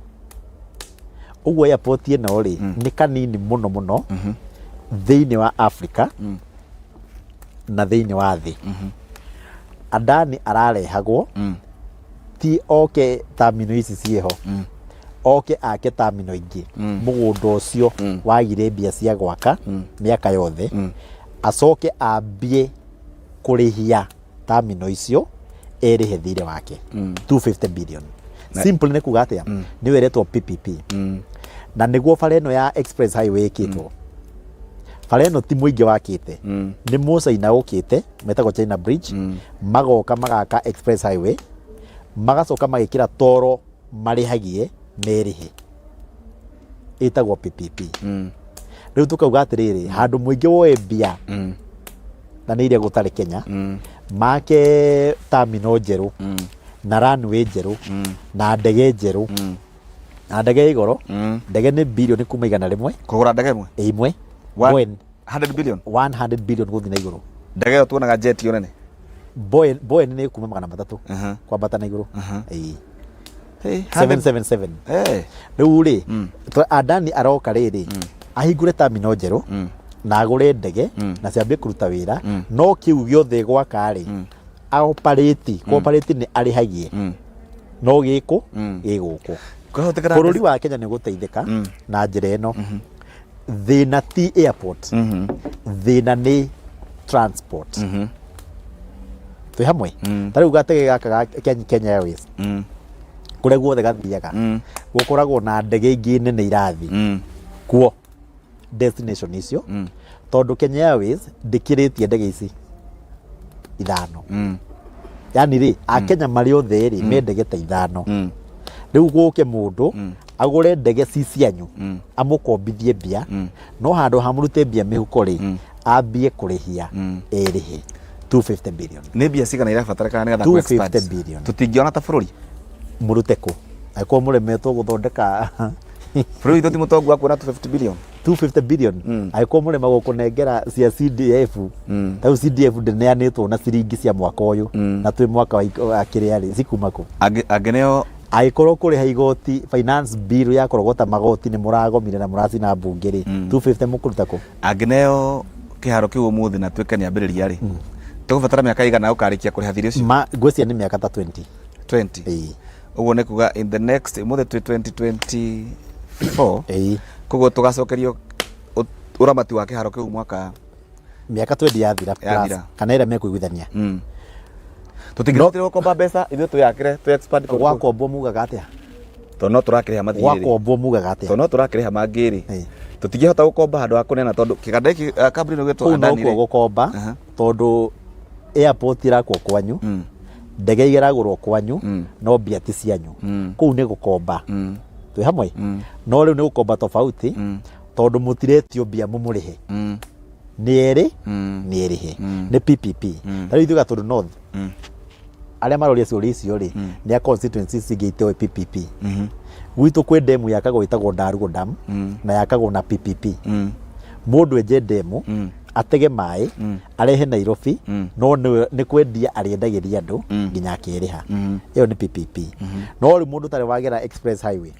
Ũguo airport ĩno rĩ, nĩ kanini mũno mũno thĩinĩ wa Africa na thĩinĩ wa thĩ. Adani ararehagwo ti oke terminal ici ciĩho, oke ake terminal ingĩ. Mũgũnda ũcio wagire mbia cia gwaka mĩaka yothe, acoke ambie kũrĩhia terminal icio erĩhe thirĩ wake 250 billion. Simple nĩ kuga atĩa? Nĩyo ĩretwo PPP na nĩguo bara ĩno ya express highway ĩkĩtwo. Bara ĩno ti mũingĩ wakĩte, nĩ mũcaina ũkĩte metagwo China Bridge, magoka magaka express highway, magacoka magĩkĩra toro marĩhagie merĩhe, ĩtagwo PPP. Rĩu tũkauga atĩrĩrĩ, handũ mũingĩ woe mbia na nĩ iria gũtarĩ Kenya, make terminal njerũ na runway njerũ na ndege njerũ na ndege ya igoro. Ndege nĩ bilioni kuma 100. Kũgũra ndege ĩmwe? Ĩmwe. Boeing. 100 billion. 100 billion gũthiĩ na igũrũ. Ndege ĩyo tuonaga jet ĩyo nene. Boeing nĩ kuma 300 kwambata na igũrũ. Ĩĩ. Hey, 100 777. Hey. Rĩu rĩ, Adani aroka rĩrĩ ahingũre terminal njerũ na agũre ndege na ciambie kũruta wĩra, no kĩu gĩothe gwaka rĩ, operate cooperate nĩ arĩhagie no gĩkũ gĩ gũkũ. Kwahoteka Bũrũri wa Kenya nĩ gũteithĩka na njĩra ĩno. Thĩna ti airport, thĩna nĩ transport. Twĩ hamwe. Ta rĩu gatege gaka ga Kenya Airways, kũrĩa guothe gathiaga, gũkoragwo na ndege ingĩ nene irathiĩ kuo destination icio, tondũ Kenya Airways ndĩkĩrĩtie ndege ici ithano. Yani rĩ, akenya marĩ othe rĩ, me ndege ta ithano. Rĩu gũke mũndũ agũre ndege ci cianyu, amũkombithie mbia, no handũ ha mũrute mbia mĩhuko rĩ, ambie kũrĩhia ĩrĩhe 250 billion. Nĩ mbia cigana irabatarĩkana nĩgetha 250 kũ-expand? billion. Tũtingĩona ta bũrũri. Mũrute kũ angĩkorwo mũremetwo gũthondeka? Bũrũri witũ ti mũtongu wa kuona 250 billion. 250 billion, angĩkorwo mũremagwo kũnengera cia CDF. Ta rĩu CDF ndĩneanĩtwo na ciringi cia mwaka ũyũ, na twĩ mwaka wa kĩrĩa rĩ, cikuma kũ? Angĩneo Angĩkorwo kũrĩha igoti, finance bill ya kũrogota magoti, nĩ mũragomire na mũracina mbunge rĩ, 250 mũkũruta kũ? Angĩneo kĩharo kĩu ũmũthĩ na tuĩke nĩ ambĩrĩria rĩ, tũgũbatara mĩaka igana ũkarĩkia kũrĩha thirĩ ũcio? Ma ngwĩciria nĩ mĩaka ta 20. 20? Ĩĩ. Ũguo nĩ kuga in the next, ũmũthĩ twĩ 2024. Ĩĩ. Koguo tũgacokerio ũramati wa kĩharo kĩu mwaka mĩaka 20 yathira plus. Yathira. Kana ĩrĩa mekũiguithania. Tũtingĩhotire gũkomba mbeca ithuĩ twĩyakĩre, twĩ expand kũndũ kũu? Gwakombwo mugaga atĩa? Tondũ no tũrakĩrĩha mathiirĩ. Gwakombwo mugaga atĩa? Tondũ no tũrakĩrĩha mangĩ rĩ, tũtingĩhota gũkomba handũ ha kũneana, tondũ kĩganda gĩkĩ, kambuni ĩno ĩgwĩtwo Kũu Adani nokuo rĩ. gũkomba, tondũ airport irakwo kwanyu, ndege iragũrwo kwanyu, no mbia ti cianyu. Kũu nĩ gũkomba. Twĩ hamwe. No rĩu nĩ gũkomba tofauti, tondũ mũtiretio mbia mũmũrĩhe. Nĩ erĩ, nĩ ĩrĩhe, nĩ PPP. Ta rĩu ithuĩ Gatũndũ North, arĩa maroria ciũria icio rĩ, nĩ a constituencies ingĩ itoĩ PPP. Gwitũ kwĩ ndemu yakagwo ĩtagwo Ndarugo Dam, na yakagwo na PPP. Mũndũ enje ndemu, atege maĩ, arehe Nairobi, no nĩ kwendia arĩendagĩria andũ nginya akĩrĩha. Ĩyo nĩ PPP. No rĩu mũndũ ũtarĩ wagera express highway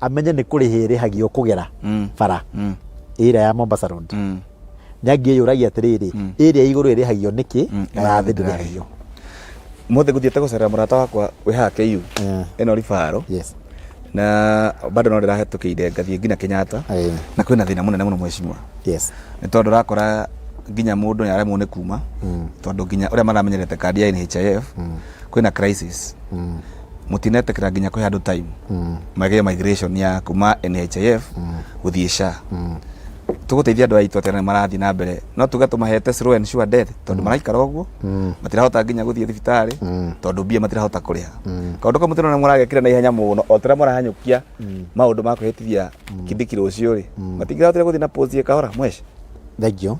amenye nĩ kũrĩha ĩrĩhagio kũgera bara ĩrĩa ya Mombasa Road, nĩ angĩyũragia atĩrĩrĩ, ĩrĩa igũrũ ĩrĩhagio nĩkĩ na ya thĩ ndĩrĩhagio? Mũthĩ ngũthiĩte gũcerera mũrata wakwa wĩ haha KU, ĩno ribaro, na bado no ndĩrahetũkĩire ngathiĩ nginya Kenyatta, na kwĩna thĩna mũnene mũno, mheshimiwa, nĩ tondũ ũrakora nginya mũndũ nĩ aremwo nĩ kuma, tondũ nginya ũrĩa maramenyerete kandi ya NHIF, kwĩna crisis, mũtinetĩkĩra nginya kũhe andũ time magĩe migration ya kuma NHIF gũthiĩ SHA. Tũgũteithia andũ aitũ atĩa na marathiĩ na mbere no tuge tũmahete slow and sure death, tondũ maraikara ũguo, matirahota nginya gũthiĩ thibitarĩ tondũ mbia matirahota kũrĩha? Kaũndũ kau mũtirona mũragekĩra na ihenya mũno o tũrĩa mũrahanyũkia maũndũ ma kwĩhĩtithia Kindiki rũciũ rĩ, matingĩrahotire gũthiĩ na posi kahora mwesh? Thengio.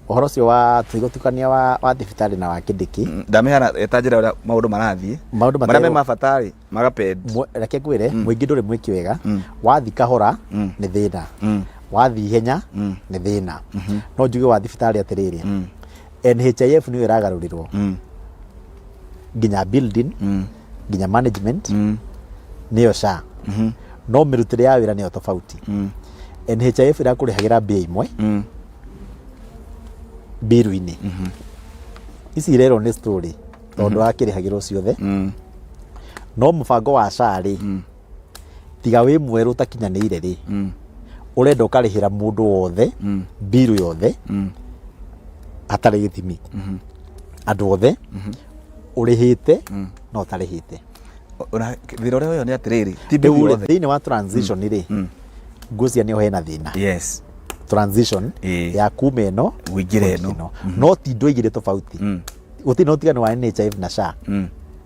Ũhoro ũcio wa tũtigũtukania wa thibitarĩ na wa Kindiki. Ndamĩhana eta njĩra ũrĩa maũndũ marathiĩ. Maũndũ marĩa me ma bata rĩ, magapend. Reke ngwĩre, mũingĩ ndũrĩ mwĩki wega. Wathi kahora nĩ thĩna, wathi ihenya nĩ thĩna. No njuge wa thibitarĩ atĩrĩrĩ, NHIF nĩyo ĩragarũrĩrwo, nginya building, nginya management nĩyo SHA, no mĩrutĩre ya wĩra nĩyo tofauti. NHIF ĩrakũrĩhagĩra mbia imwe mbiru-inĩ ici irerwo nĩ story, tondũ akĩrĩhagĩrwo ciothe. No mũbango wa SHA rĩ, tiga wĩ mwerũ ũtakinyanĩire rĩ, ũrenda ũkarĩhĩra mũndũ wothe mbiru yothe hatarĩ gĩthimi, andũ othe ũrĩhĩte na ũtarĩhĩte. Thĩna ũrĩa ũyũ nĩ atĩrĩrĩ, ti Rĩu mbiru rĩ, yothe. Thĩinĩ wa transition rĩ, ngwĩciria nĩho hena thĩna. Transition ya kuma ĩno Ũingĩre ĩno. Gũthiĩ no ti indo igĩrĩ tofauti. Gũtirĩ na ũtiganu wa NHIF na SHA.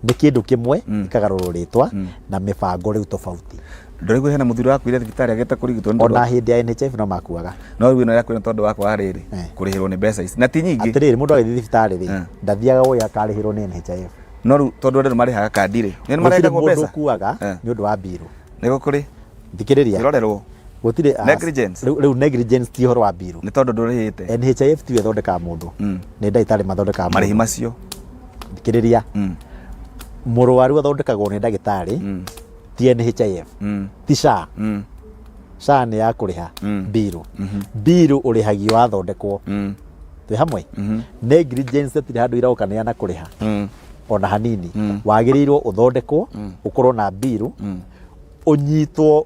Nĩ kĩndũ kĩmwe, ĩkagarũrwo rĩtwa na mĩbango rĩu tofauti. Ndũraigua hena mũthuri wakuire thibitarĩ agĩte kũrigitwo nĩ tondũ Ona hĩndĩ ya NHIF no makuaga. No rĩu ĩno yakuire nĩ tondũ wa kwaga rĩrĩ, kũrĩhĩrwo nĩ mbeca ici na ti nyingĩ. Atĩrĩrĩ, mũndũ agĩthiĩ thibitarĩ rĩ, ndathiaga ũĩ akarĩhĩrwo nĩ NHIF. No rĩu tondũ andũ nĩ marĩhaga kandi rĩ, nĩ Gũtirĩ marengagwo mũndũ mbeca. ũkuaga nĩ ũndũ wa mbirũ. Nĩ gũkũrĩ Thikĩrĩria. Ĩrorerwo. Gũtirĩ Negligence. Rĩu negligence ti ũhoro wa mbirũ. Nĩ tondũ ndũrĩhĩte. NHIF tiyo ĩthondekaga mũndũ, nĩ ndagĩtarĩ mathondekaga marĩhi mũndũ. Macio. Thikĩrĩria, mũrwaru athondekagwo nĩ ndagĩtarĩ, ti NHIF, ti SHA. SHA nĩ ya kũrĩha mbirũ. Mbirũ ũrĩhagio wathondekwo. Twĩ hamwe. Negligence hatirĩ handũ iraũkanĩra na kũrĩha ona hanini. Wagĩrĩirwo ũthondekwo, ũkorwo na mbirũ. Ũnyitwo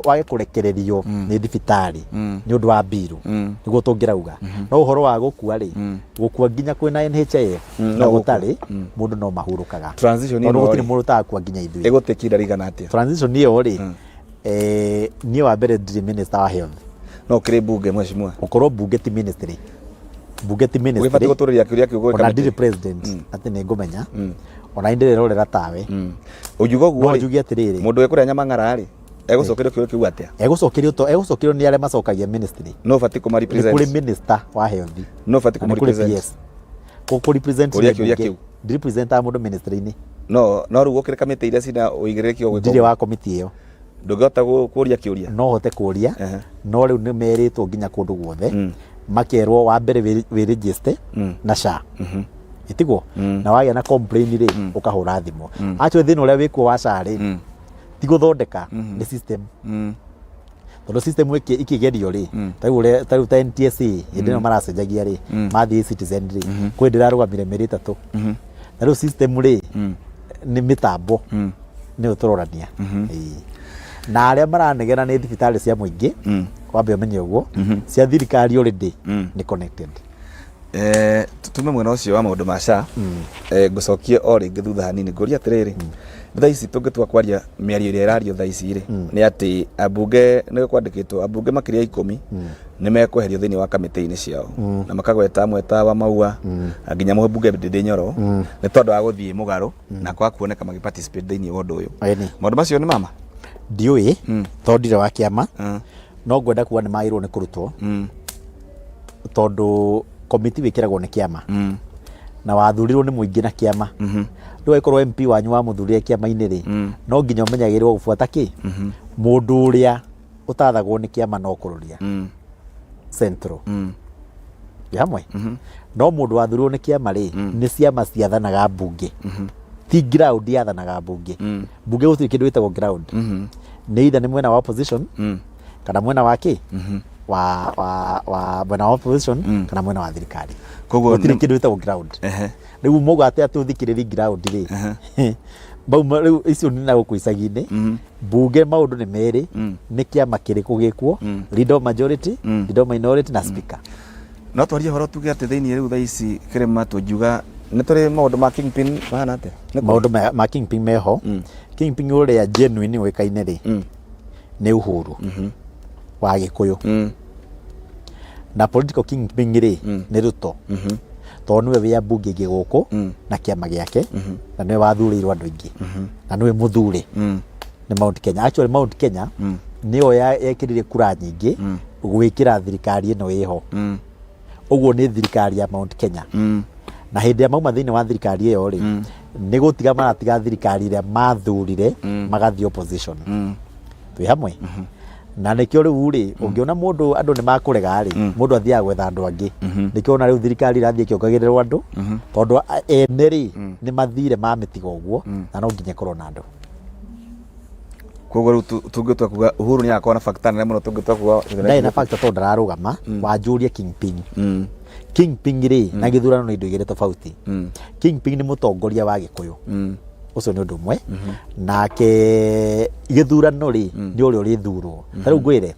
wage kũrekererio nĩ thibitarĩ nĩ ũndũ wa mbiru, nĩguo tũngĩrauga. No ũhoro wa gũkua rĩ, gũkua nginya kwĩna NHIF na No gũkua. Gũtarĩ, mũndũ no mahurũkaga. Transition tondũ ĩno gũtirĩ rĩ, mũndũ ũtakua nginya ithuĩ. Ĩgũtĩkia ihinda rĩigana atĩa? Transition ĩyo rĩ, niĩ wa mbere ndirĩ minister wa health. No ũkĩrĩ mbunge, mheshimiwa. Gũkorwo mbunge ti ministry, mbunge ti ũgĩbatiĩ ministry. Gũtũrĩria kĩũria kĩu gwĩ Ona kamĩtĩ. ndirĩ president atĩ nĩ ngũmenya, ona nĩ ndĩrerorera tawe. Ũngiuga ũguo No rĩ, njuge atĩrĩrĩ, mũndũ wĩkũrĩa nyama ng'ara rĩ, egũcokerio kĩũria kĩu atĩa? Egũcokerio to egũcokerio nĩ arĩa macokagia ministry. No ũbatiĩ kũma Nĩ kũrĩ represent. Minister wa health No ũbatiĩ na kũmũ nĩ kũrĩ represent. PS. Kũ represent Kũria nĩ kĩũria mbunge. kĩu. Ndi representaga mũndũ ministry-inĩ. No rĩu ũkĩrĩ kamĩtĩ iria cina ũigĩrĩrĩki wa gwĩka Ndirĩ ũguo. Wa komiti ĩyo. Ndũngĩhota kũria kĩũria? No hote kũria. No rĩu nĩ merĩtwo nginya kũndũ guothe, makerwo wa mbere wĩ register na SHA, ĩtiguo? Na wagĩa na complain rĩ, ũkahũra thimũ. Actually, thĩna ũrĩa wĩkuo wa SHA rĩ, ti gũthondeka, nĩ system, tondũ system ĩkĩgerio rĩ, ta rĩu ũrĩa- ta rĩu ta NTSA hĩndĩ ĩno maracenjagia rĩ, mathiĩ Citizen rĩ, kwĩ ndĩrarũgamire mĩeri 3. Na rĩu system rĩ, nĩ mĩtambo nĩyo tũrorania. Ĩĩ. Na arĩa maranegena nĩ thibitarĩ cia mũingĩ, wambe ũmenye ũguo, cia thirikari already nĩ connected. Tume mwena ũcio wa maũndũ ma SHA, ngũcokie o rĩngĩ thutha hanini, ngũrie atĩrĩrĩ, thaa ici tũngĩtua kwaria mĩario ĩrĩa ĩrario thaa ici rĩ, nĩ atĩ ambunge nĩ kwandĩkĩtwo ambunge makĩria ya 10 nĩ mekweherio thĩinĩ wa kamĩtĩ-inĩ ciao, na makagweta amwe ta wa Maua nginya mũmbunge Ndindi Nyoro, nĩ tondũ wa gũthiĩ mũgarũ na kwaga kuoneka magĩ participate thĩinĩ wa ũndũ ũyũ. Ĩni. Maũndũ macio nĩ mama? Ndiũĩ tondũ ndirĩ wa kĩama, no ngwenda kuga nĩ magĩrĩirwo nĩ kũrutwo, tondũ komiti wĩkĩragwo nĩ kĩama na wathurirwo nĩ mũingĩ na kĩama. Rĩu angĩkorwo MP wanyu wamũthurire kĩama-inĩ rĩ, no nginya ũmenyagĩrĩrwo gũbuata kĩ mũndũ ũrĩa ũtathagwo nĩ kĩama no kũrũria central wĩ hamwe. No mũndũ wathurirwo nĩ kĩama rĩ, nĩ ciama ciathanaga mbunge, ti ground yathanaga mbunge. Mbunge gũtirĩ kĩndũ gĩtagwo ground, nĩ either nĩ mwena wa opposition kana mwena wa kĩ wa mwena wa opposition kana mwena wa thirikari. Koguo gũtirĩ kĩndũ gĩtagwo ground. Rĩu mauga atĩ ũthikĩrĩri ground rĩ, rĩu icio nĩ na gũkũ icagi-inĩ. Mbunge maũndũ nĩ merĩ, nĩ kĩama kĩrĩkũ gĩkuo, leader of majority, leader of minority na speaker. No twarie ũhoro tuge atĩ thĩinĩ rĩu thaa ici kĩrĩma tũngiuga nĩ tũrĩ maũndũ ma kingpin mahana atĩa? Nĩ kũrĩ? Maũndũ ma kingpin meho. Kingpin ũrĩa genuine ũĩkaine rĩ, nĩ Uhuru wa Gĩkũyũ, na political kingpin rĩ, nĩ Ruto, tondũ nĩwe wĩ ambunge aingĩ gũkũ na kĩama gĩake, na nĩwe wathurĩirwo andũ aingĩ, na nĩwe mũthure nĩ Mount Kenya. Actually, Mount Kenya nĩyo yekĩrire kura nyingĩ gwĩkĩra thirikari ĩno ĩho. Ũguo nĩ thirikari ya Mount Kenya, na hĩndĩ ĩrĩa mauma thĩinĩ wa thirikari ĩyo rĩ, nĩ gũtiga maratiga thirikari ĩrĩa mathurire, magathiĩ opposition. Twĩ hamwe? Na nĩkĩo rĩu rĩ, ũngĩona mũndũ andũ nĩ makũrega rĩ, mũndũ athiaga gwetha andũ angĩ. Nĩkĩo ona rĩu thirikari ĩrathiĩ ĩkĩongagĩrĩrwo andũ, tondũ ene rĩ, nĩ mathire mamĩtiga ũguo, na no nginya ĩkorwo na andũ. Koguo rĩu tũngĩtua kuga Uhuru nĩ agakorwo na factor nene mũno tũngĩtua kuga ndarĩ na factor tondũ ndararũgama. Wanjũria kingpin, kingpin rĩ na gĩthurano nĩ indo igĩrĩ tofauti. Kingpin nĩ mũtongoria wa Gĩkũyũ, ũcio nĩ ũndũ ũmwe. Nake gĩthurano rĩ, nĩ ũrĩa ũrĩthurwo. Ta rĩu ngwĩre,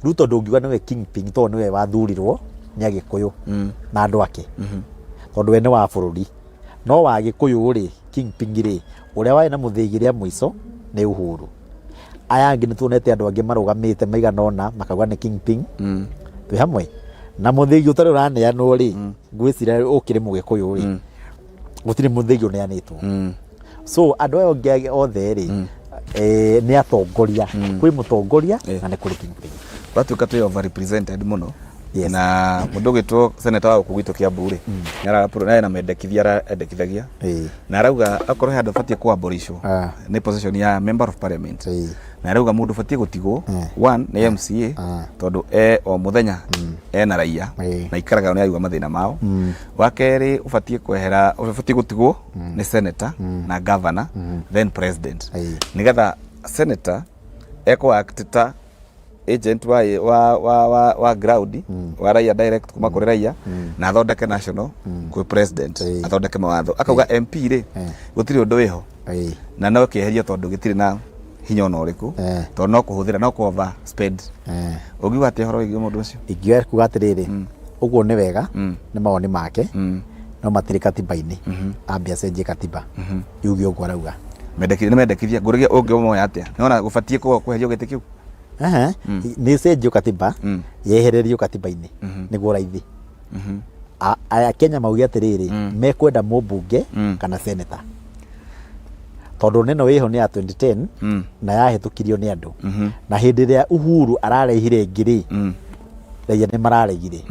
Ruto ndũngiuga nĩwe kingpin tondũ nĩwe wathurirwo nĩ Agĩkũyũ na andũ ake, tondũ we nĩ wa bũrũri. No wa Gĩkũyũ rĩ, kingpin rĩ, ũrĩa warĩ na mũthĩgi rĩa mũico nĩ Uhuru. Aya angĩ nĩ tuonete andũ angĩ marũgamĩte maigana ũna makauga nĩ kingpin. Twĩ hamwe? Na mũthĩgi ũtarĩ ũraneanwo rĩ, ngwĩciria ũkĩrĩ Mũgĩkũyũ rĩ, gũtirĩ mũthĩgi ũneanĩtwo. So andũ aya angĩ othe rĩ, nĩ atongoria. Kwĩ mũtongoria na nĩ kũrĩ kingpin. Twatuĩka twĩ overrepresented mũno. Yes. Na mũndũ ũgĩtwo senator wa gũkũ gwitũ Kiambu rĩ, nĩ na mendekithia araendekithagia na arauga akorwo he handũ batiĩ kũaborishwo nĩ position ya member of parliament, na arauga mũndũ batiĩ gũtigwo one nĩ MCA, tondũ e o mũthenya ena raia na ikaraga nĩ araigua mathĩna mao. Wa kerĩ ũbatiĩ kwehera, ũbatiĩ gũtigwo nĩ senator na governor, then president, nĩgetha senator ekũ act ta agent wa ground wa raia, direct kuma kũrĩ raia, na athondeke national kwĩ president, athondeke mawatho. Akauga MP rĩ, gũtirĩ ũndũ wĩho na no kĩeherio tondũ gĩtirĩ na Hinya ona ũrĩkũ. Tondũ no kũhũthĩra, no kũ over spend. Ũngiuga atĩa ũhoro wĩgiĩ mũndũ ũcio? Ingiuga kuga atĩrĩrĩ, ũguo nĩ wega, nĩ mawoni make, no matirĩ katiba-inĩ. Ambe acenjie katiba yuge ũguo arauga. Mendekithia nĩ mendekithia, ngũrĩgia ũngĩmoya atĩa? Nĩwona gũbatiĩ kweherio gĩtĩ kĩu? Ehe, nĩ ĩcenjio katiba, yehererio katiba-inĩ nĩguo raithi. Aya Kenya mauge atĩrĩrĩ, mekwenda mũmbunge kana seneta, tondũ neno ĩho nĩ ya 2010 na yahĩtũkirio nĩ andũ, na hĩndĩ ĩrĩa Uhuru ararehire ĩngĩ rĩ, raia nĩ mararegire.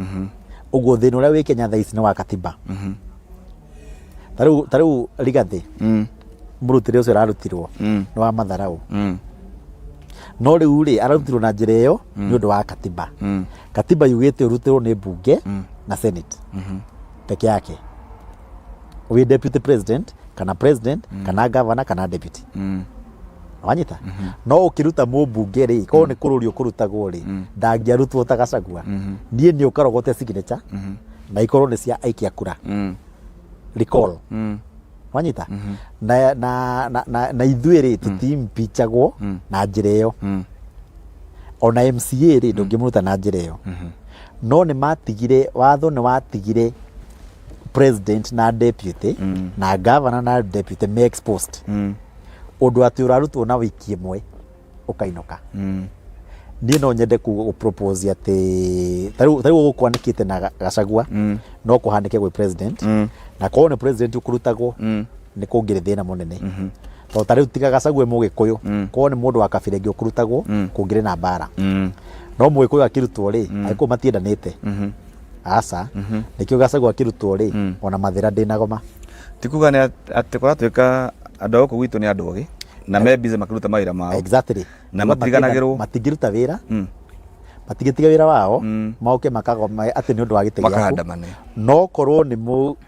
Ũguo thĩna ũrĩa wĩ Kenya thaa ici nĩ wa katiba. Ta rĩu Rigathĩ, mũrutĩre ũcio ararutirwo nĩ wa matharau, no rĩu rĩ, ararutirwo na njĩra ĩyo nĩ ũndũ wa katiba. Katiba yugĩte ũrutĩrwo nĩ mbunge na senate peke yake, wĩ deputy president kana president kana governor kana deputy. Wanyita? No ũkĩruta mũmbunge rĩ, korwo nĩ kũrũrio kũrutagwo rĩ, ndangĩarutwo ta Gachagua. Niĩ nĩ ũkarogote signature na ikorwo nĩ cia aikia kura, recall. Wanyita? Na ithuĩ rĩ, tũtimpichagwo na njĩra ĩyo. Ona MCA rĩ, ndũngĩmũruta na njĩra ĩyo. No nĩ matigire watho, nĩ watigire president na deputy na governor na deputy me exposed, ũndũ atĩ ũrarutwo na wiki ĩmwe ũkainũka. Niĩ no nyende ku propose atĩ ta rĩu ũguo kwanĩkĩte na Gachagua, no kũhanĩke gwĩ president, na korwo nĩ president ũkũrutagwo, nĩ kũngĩrĩ thĩna mũnene, tondũ ta rĩu tiga Gachagua mũgĩkũyũ, korwo nĩ mũndũ wa kabira ĩngĩ ũkũrutagwo, kũngĩrĩ na mbara. No mũgĩkũyũ akĩrutwo rĩ, agĩkũyũ matiendanĩte, aca. Nĩkĩo Gachagua akĩrutwo rĩ, ona mathĩra ndĩnagoma. Ti kuga nĩ atĩ kũratuĩka andũ a gũkũ gwitũ nĩ andũ ogĩ na me busy makĩruta mawĩra mao. Exactly. Na matiriganagĩrwo. Matingĩruta wĩra, matingĩtiga wĩra wao moke makagoma atĩ nĩ ũndũ wa gĩtĩ gĩaku. Makaandamane. No korwo nĩ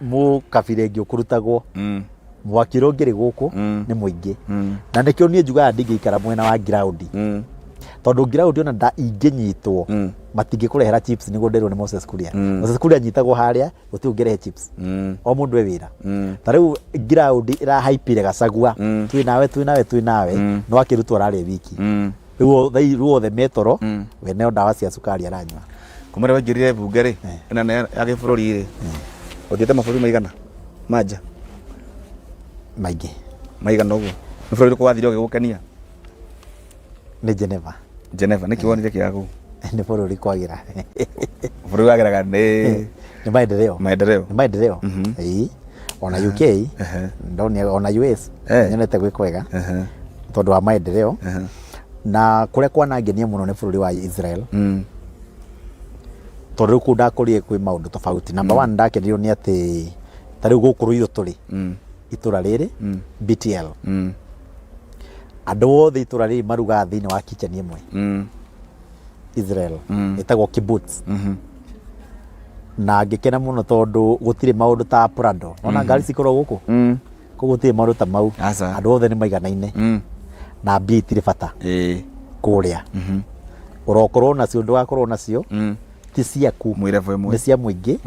mũkabira ĩngĩ ũkũrutagwo, mwaki ũrĩa ũngĩrĩ gũkũ nĩ mũingĩ. Na nĩkĩo niĩ njugaga ndingĩikara mwena wa ngiraundi, tondũ ngiraundi ona nda ingĩnyitwo, matingĩkũrehera chips nĩguo nderwo nĩ Moses Kuria. Moses Kuria anyitagwo harĩa, gũtirĩ ũngĩrehe chips. O mũndũ e wĩra. Ta rĩu ngiraundi ĩrahaipire Gachagua, twĩ nawe, twĩ nawe, twĩ nawe, no akĩrutwo ararĩ wiki. Rĩu othe metoro, we neo ndawa cia cukari aranyua. Kuma rĩrĩa waingĩrire mbunge rĩ, ĩno nĩ ya gĩbũrũri rĩ, ũthiĩte mabũrũri maigana manja? Maingĩ. Maigana ũguo? Nĩ bũrũri ũrĩkũ wathire ũgĩgũkenia? Nĩ Geneva. Geneva, nĩkĩ wonire kĩega kũu? Nĩ bũrũri kwagĩra. Bũrũri wagĩraga nĩ Nĩ maendeleo. Maendeleo. Nĩ maendeleo, ĩĩ. Ona UK ndonire, ona US nyonete gwĩ kwega tondũ wa maendeleo. Na kũrĩa kwanangenia mũno nĩ bũrũri wa Israel, tondũ rĩu kũu ndakũrire kwĩ maũndũ tofauti. Number one, ndakenirio nĩ atĩ ta rĩu gũkũ Rũirũ tũrĩ itũra rĩrĩ BTL, andũ othe itũra rĩrĩ marugaga thĩinĩ wa kitchen ĩmwe. Israel ĩtagwo kibbutz. Na ngĩkena mũno tondũ gũtirĩ maũndũ ta Prado, ona ngari cikoragwo gũkũ koguo gũtirĩ maũndũ ta mau. Aca. Andũ othe nĩ maiganaine na mbia itirĩ bata kũrĩa. Ũrokorwo nacio, ndũgakorwo nacio, ti ciaku. Mwĩ level ĩmwe. Nĩ cia mũingĩ,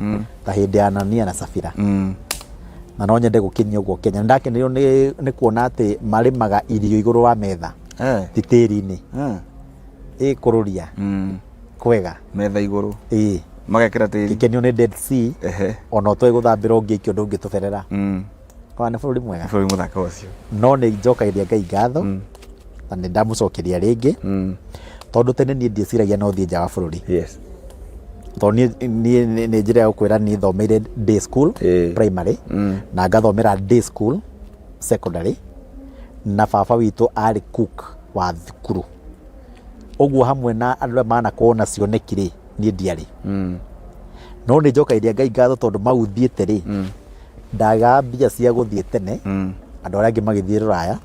ta hĩndĩ ya Anania na Safira. Na no nyende gũkinyia ũguo Kenya. Nĩ ndakenirio nĩ kuona atĩ marĩmaga irio igũrũ wa metha, ti tĩri-inĩ. Ĩ kũrũria kwega. Metha igũrũ. Ĩĩ. Magekĩra tĩri. Gĩkenio nĩ Dead Sea. Ona ũtoĩ gũthambĩra ũngĩikio ndũngĩtũberera. Kwa nĩ bũrũri mwega. Bũrũri mũthaka ũcio. No nĩ njokagĩria Ngai ngatho na nĩ ndamũcokeria rĩngĩ, tondũ tene niĩ ndieciragia no thiĩ nja wa bũrũri. Tondũ niĩ nĩ njĩra ya gũkwĩra, niĩ thomeire day school primary na ngathomera day school secondary, na baba witũ arĩ cook wa thukuru. Ũguo hamwe na andũ arĩa manakorwo na cioneki rĩ, niĩ ndiarĩ. No nĩ njokagĩria Ngai ngatho tondũ mau thiĩte rĩ, ndagaga mbia cia gũthiĩ tene, andũ arĩa angĩ magĩthiĩ rũraya,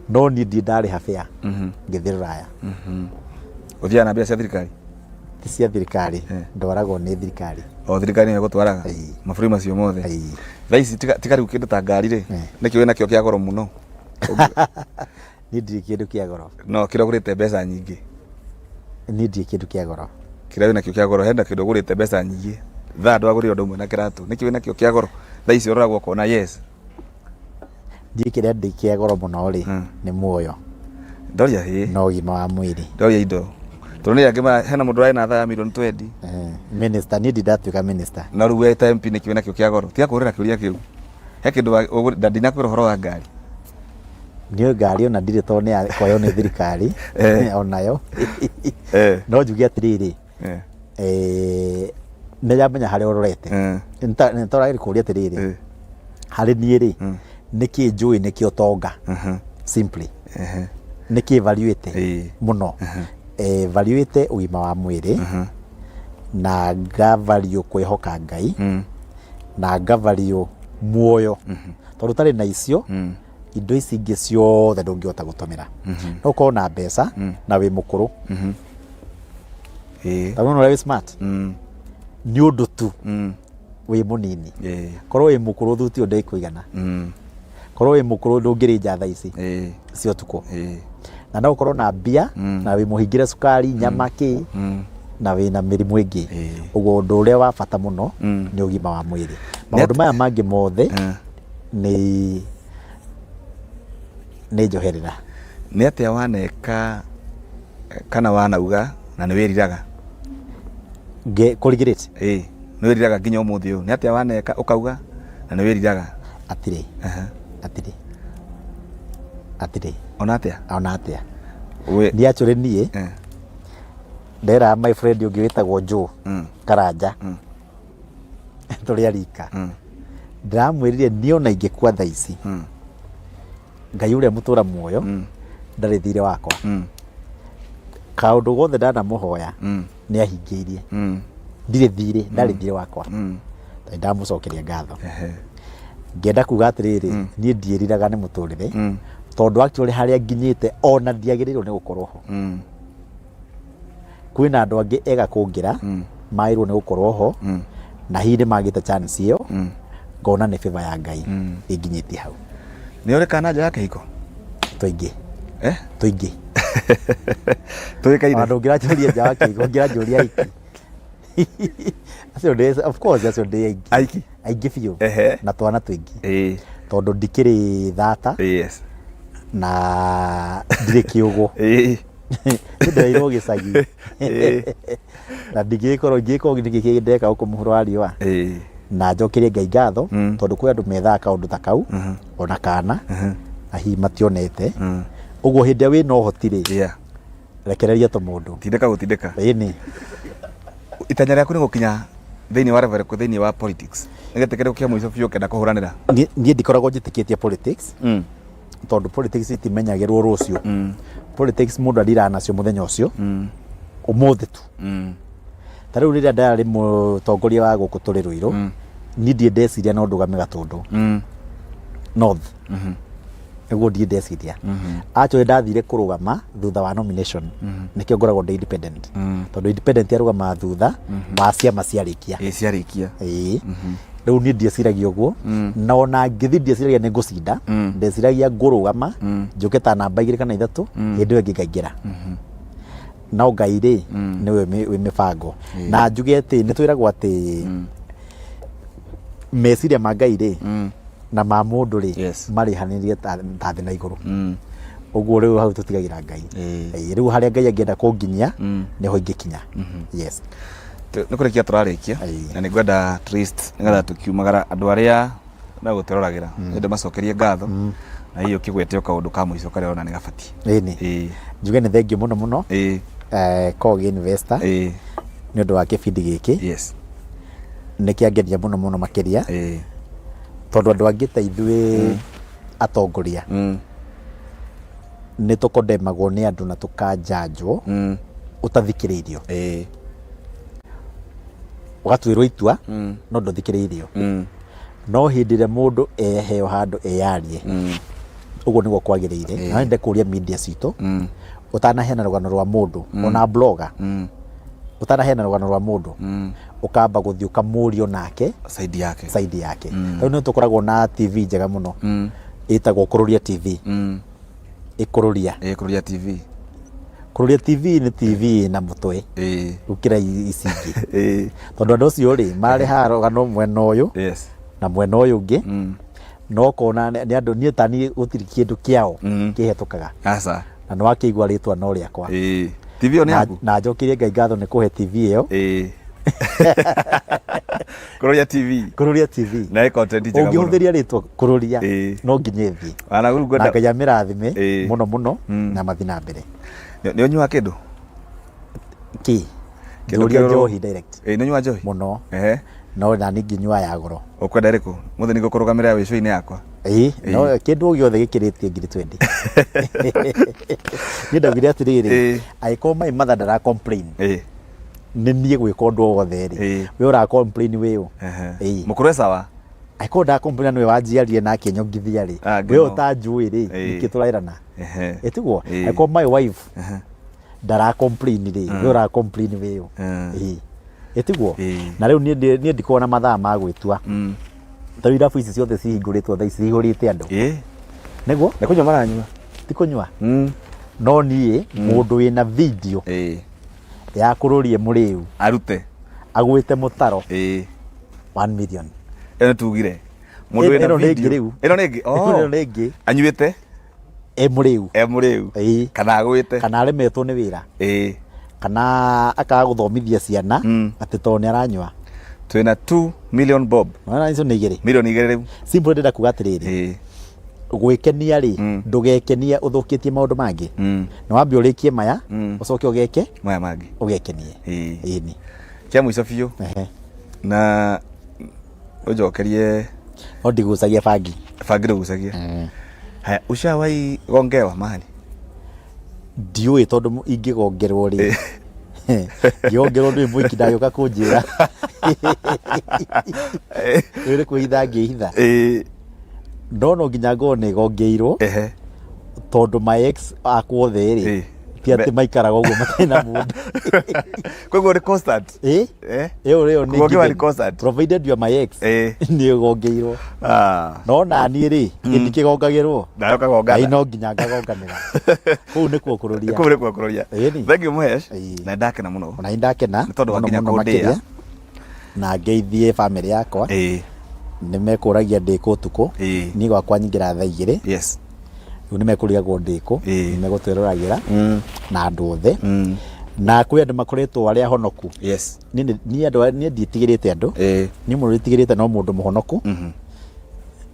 no niĩ ndirĩ ndarĩha fare ngĩthiĩ rũraya. Ũthiaga na mbia cia thirikari? Ti cia thirikari, ndwaragwo nĩ thirikari. O thirikari nĩyo ĩgũtwaraga? Ĩĩ. Mabũrũri macio mothe? Ĩĩ. Thaa ici tiga rĩu kĩndũ ta ngari rĩ, nĩkĩ wĩnakĩo kĩa goro mũno? Niĩ ndirĩ kĩndũ kĩa goro. No kĩrĩa ũgũrĩte mbeca nyingĩ? Niĩ ndirĩ kĩndũ kĩa goro. Kĩrĩa wĩnakĩo kĩa goro, hena kĩndũ ũgũrĩte mbeca nyingĩ, thaa ndwagũrire ũndũ ũmwe na kĩratũ, nĩkĩ wĩnakĩo kĩa goro thaa ici ũroragwo ũkona yes? Niĩ kĩrĩa ndĩ kĩa goro mũno rĩ, nĩ muoyo. Ndoria ĩ. Na ũgima wa mwĩrĩ. Ndoria indo. Tondũ nĩ angĩ hena mũndũ ũrarĩ na thaa ya mirioni 20. Minister, niĩ ndindatuĩka minister. Na rĩu we ta MP nĩkĩ wĩnakĩo kĩa goro? Tiga kũhũrĩra kĩũria kĩu. He kĩndũ na ndinakwĩra ũhoro wa ngari. Niĩ ngari ona ndirĩ tondũ nĩ ya kuoywo nĩ thirikari onayo. No njuge atĩrĩrĩ, nĩ ndamenya harĩa ũrorete. Nĩ tũragĩrĩ kũria atĩrĩrĩ, harĩ niĩ rĩ, nĩkĩ njũĩ nĩkĩo tonga? Simply. Nĩkĩ valuĩte mũno? Valuĩte ũgima wa mwĩrĩ, na nga value kwĩhoka Ngai, na nga value muoyo. Tondũ ũtarĩ na icio, indo ici ingĩ ciothe ndũngĩhota gũtũmĩra. No ũkorwo na mbeca na wĩ mũkũrũ. Ta ũrona ũrĩa wĩ smart? Nĩ ũndũ tu wĩ mũnini. Korwo wĩ mũkũrũ thuti ĩyo ndĩkũigana. Korwo wĩ mũkũrũ ndũngĩrĩnja thaa ici cia ũtukũ. Na no ũkorwo na mbia na wĩ mũhingĩre cukari, nyama kĩ, na wĩna mĩrimũ ĩngĩ. Ũguo ũndũ ũrĩa wa bata mũno nĩ ũgima wa mwĩrĩ. Maũndũ maya mangĩ mothe nĩ njoherera. Nĩ atĩa waneka kana wanauga na nĩ wĩriraga? Kũrigĩrĩte? Ĩĩ, nĩ wĩriraga nginya ũmũthĩ ũyũ. Nĩ atĩa waneka ũkauga na nĩ wĩriraga? Atirĩ. Atirĩ. Atirĩ. Ona atĩa? Ona atĩa. Niĩ actually niĩ nderaga my friend ũngĩ wĩtagwo Joe Karanja tũrĩ arika. Ndĩramwĩrire niĩ ona ingĩkua thaa ici, Ngai ũrĩa mũtũra muoyo ndarĩ thirĩ wakwa. Kaũndũ gothe ndanamũhoya nĩ ahingĩirie. Ndirĩ thirĩ, ndarĩ thirĩ wakwa. Nĩ ndamũcokeria ngatho. Ngenda kuga atĩrĩrĩ, niĩ ndiĩriraga nĩ mũtũrĩre, tondũ actually harĩa nginyĩte ona ndiagĩrĩirwo nĩ gũkorwo ho. Kwĩna andũ angĩ ega kũngĩra, magĩrĩirwo nĩ gũkorwo ho, na hihi nĩ magĩte chance ĩyo, ngona nĩ favor ya Ngai ĩnginyĩtie hau. Nĩ ũrĩ kana nja ya kĩhiko? Tũingĩ. Eh? Tũingĩ. Tũĩkaine. Ona ndũngĩranjũria nja wa kĩhiko, ũngĩranjũria aiki. Acio ndĩ, of course acio ndĩ aingĩ. Aiki? Aingĩ biũ. Ehe. Na twana tũingĩ. Ĩĩ. Tondũ ndikĩrĩ thata. Yes. Na ndirĩ kĩũgũ. Ĩĩ. Nĩ ndereirwo gĩcagi. Na ndingĩgĩkorwo ingĩgĩkorwo nĩkĩ ndeka gũkũ mũhuro wa riũa. Na njokerie Ngai ngatho tondũ kwĩ andũ methaga kaũndũ ta kau ona kana na hihi mationete. Ũguo hĩndĩ ĩrĩa wĩna ũhoti rĩ, rekereria tũmũndũ. Tindĩka gũtindĩka. Ĩni. Itanya rĩaku nĩ gũkinya thĩinĩ wa level ĩrĩkũ thĩinĩ wa politics? Nĩ gĩtĩ kĩrĩkũ kĩa mũico biũ ũkenda kũhũranĩra? Niĩ ndikoragwo njĩtĩkĩtie politics. Tondũ politics itimenyagĩrwo rũciũ. Politics mũndũ adiraga nacio mũthenya ũcio. Ũmũthĩ tu. Ta rĩu rĩrĩa ndarĩ mũtongoria wa gũkũ tũrĩ Ruiru, niĩ ndirĩ ndeciria no ndũgame Gatũndũ North. Nĩguo ndirĩ ndeciria. Actually ndathire kũrũgama thutha wa nomination. Nĩkĩo ngoragwo ndĩ independent. Tondũ independent arũgamaga thutha wa ciama ciarĩkia. Ĩĩ ciarĩkia. Ĩĩ. Rĩu niĩ ndieciragia ũguo. Na ona ngĩthiĩ ndieciragia nĩ ngũcinda. Ndeciragia ngũrũgama njũke ta namba 2 kana 3, hĩndĩ ĩyo ĩngĩ ngaingĩra. No Ngai rĩ, nĩwe wĩ mĩbango. Na njuge atĩ nĩ twĩragwo atĩ meciria ma Ngai rĩ, na ma mũndũ rĩ, marĩhanĩrie ta thĩ na igũrũ. Ũguo rĩu hau tũtigagĩra Ngai. Rĩu harĩa Ngai angĩenda kũnginyia, nĩho ingĩkinya. Yes. Nĩ kũrĩkia tũrarĩkia, na nĩ ngwenda at least nĩgetha tũkiumagara andũ arĩa megũtwĩroragĩra, nĩ ndĩmacokerie ngatho, na hihi ũkĩgwete o kaũndũ ka mũico karĩa ũrona nĩ gabatiĩ. Ĩni. Njuge nĩ thengiũ mũno mũno. Kog Investor. Nĩ ũndũ wa kĩbindi gĩkĩ. Nĩ kĩangenia mũno mũno makĩria. Tondũ andũ angĩ ta ithuĩ atongoria nĩ tũkondemagwo nĩ andũ na tũkanjanjwo ũtathikĩrĩirio. Ũgatuĩrwo itua no ndũthikĩrĩirio. No hĩndĩ ĩrĩa mũndũ eheo handũ eyarie, ũguo nĩguo kwagĩrĩire. Na nyende kũria media citũ, ũtanaheana rũgano rwa mũndũ, ona blogger, ũtanaheana rũgano rwa mũndũ, ũkamba gũthiĩ ũkamũrio nake side yake. Side yake. Rĩu nĩ tũkoragwo na TV njega mũno ĩtagwo Kũrũria TV. Ĩkũrũria. Kũrũria TV. Kũrũria TV nĩ TV ĩna mũtwe gũkĩra ici ingĩ. Tondũ andũ acio rĩ, marehaga rũgano mwena ũyũ na mwena ũyũ ũngĩ, na ũkona nĩ andũ niĩ ta niĩ gũtirĩ kĩndũ kĩao kĩhetũkaga. Aca. Na nĩ wakĩigua rĩtwa no rĩakwa. Ĩĩ. TV ĩyo nĩ Na, yaku? na njokerie Ngai ngatho nĩ kũhe TV ĩyo. Ĩĩ. Kũrũria TV. Kũrũria TV. Na ĩ content njega mũno. Ũngĩhũthĩria rĩtwa kũrũria Ĩĩ. no nginya ĩthiĩ. Ona rĩu Na ngwenda Ngai amĩrathime Ĩĩ. mũno mũno na mathiĩ na mbere. Nĩ ũnyuaga kĩndũ? Kĩ? Kĩndũ Njũria kĩrũrũ. njohi direct. Ĩĩ nĩ ũnyuaga njohi? Mũno. Ehe. No na niĩ ngĩnyua ya goro. Ũkwenda ĩrĩkũ? Mũthĩ nĩ ngũkũrũgamĩrĩra wĩ show-inĩ yakwa. Ĩĩ, no kĩndũ o gĩothe gĩkĩrĩtie ngiri 20. Niĩ ndaugire atĩrĩrĩ, Ĩĩ. angĩkorwo my mother ndara complain, Ĩĩ. nĩ niĩ gwĩka ũndũ o wothe rĩ, Ĩĩ. we ũra complain wĩ ũ? Ehe. Ĩĩ. Mũkũrũ e sawa? Angĩkorwo ndara complain na nĩwe wanjiarire na akĩnyongithia rĩ, Ah, we ngĩno. ũtanjũĩ rĩ, Ĩĩ. nĩkĩ tũraĩrana? Ehe. Ĩ tiguo? Ĩĩ. Angĩkorwo my wife ndara complain rĩ, we ũra complain wĩ ũ? Ĩĩ. Ĩ tiguo? Ĩĩ. Na rĩu niĩ niĩ ndikoragwo na mathaa ma gwĩtua. Ta rĩu irabu ici ciothe cihingũrĩtwo thaa ici cihũrĩte andũ. Ĩĩ. Nĩguo? Nĩ kũnyua maranyua. Ti kũnyua. No niĩ mũndũ wĩna video Ĩĩ. ya kũrũria mũrĩu Arute. agwĩte mũtaro Ĩĩ. 1 million. Ĩno tugire. Mũndũ Ĩno wĩna nĩ ĩngĩ video. rĩu. Ĩno nĩ ĩngĩ. Ĩno Oh. nĩ ĩngĩ. Anyuĩte. E mũrĩu. E mũrĩu. Ĩĩ. Kana agwĩte. Kana aremetwo nĩ wĩra. Ĩĩ. Kana akaga gũthomithia ciana atĩ tondũ nĩ aranyua. Twĩna 2 million bob. Nĩwona icio nĩ igĩrĩ. Milioni igĩrĩ rĩu. Simple ndĩrenda kuga atĩrĩrĩ. Ĩĩ. Gwĩkenia rĩ, ndũgekenie ũthũkĩtie maũndũ mangĩ. Nĩ wambe ũrĩkie maya, ũcoke ũgeke Maya mangĩ. ũgekenie. Ĩĩ. Ĩni. Kĩa mũico biũ. Ehe. Na ũnjokerie No ndigucagia bangi. bangi ndũgucagia. Haya, ushawahi gongewa mahali? Ndiũĩ tondũ ingĩgongerwo rĩ. Ngĩgongerwo ndũĩ mũiki ndagĩũka kũnjĩra. Wĩrĩ kwĩhitha ngĩhitha. Ĩĩ. No no nginya ngorwo nĩ gongeirwo Ehe. tondũ my ex akwa othe rĩ Ĩĩ. ti atĩ maikaraga ũguo matarĩ na mũndũ. Koguo nĩ constant. Ĩ? Eh? Ĩyo ĩyo nĩ Kũgongewa nĩ given. constant. Provided you are my ex. Ĩĩ. Nĩ ũgongeirwo. Ah. No naniĩ rĩ, ndikĩgongagĩrwo. Nawe ũkagongana. Ngai no nginya ngagonganĩra. Kũu nĩkuo kũrũria. Kũu nĩkuo kũrũria. Ĩni. Thank you Mũhesh. Ĩĩ. Na ndakena mũno. Ona nĩ ndakena Nĩ tondũ wa mũno nginya mũno kũndĩa. makĩria. Na ngeithie bamĩrĩ yakwa. Ĩĩ. Nĩ mekũragia ndĩkũ ũtukũ. Ĩĩ. Niĩ gwakwa nyingĩraga thaa igĩrĩ. Yes. Rĩu nĩ mekũrigagwo ndĩkũ. Ĩĩ. Nĩ megũtwĩroragĩra. Na andũ othe. Na kwĩ andũ makoretwo arĩa ahonoku. Yes. Niĩ niĩ andũ niĩ ndiĩtigĩrĩte andũ. Ĩĩ. Niĩ mũndũ wĩtigĩrĩte no mũndũ mũhonoku.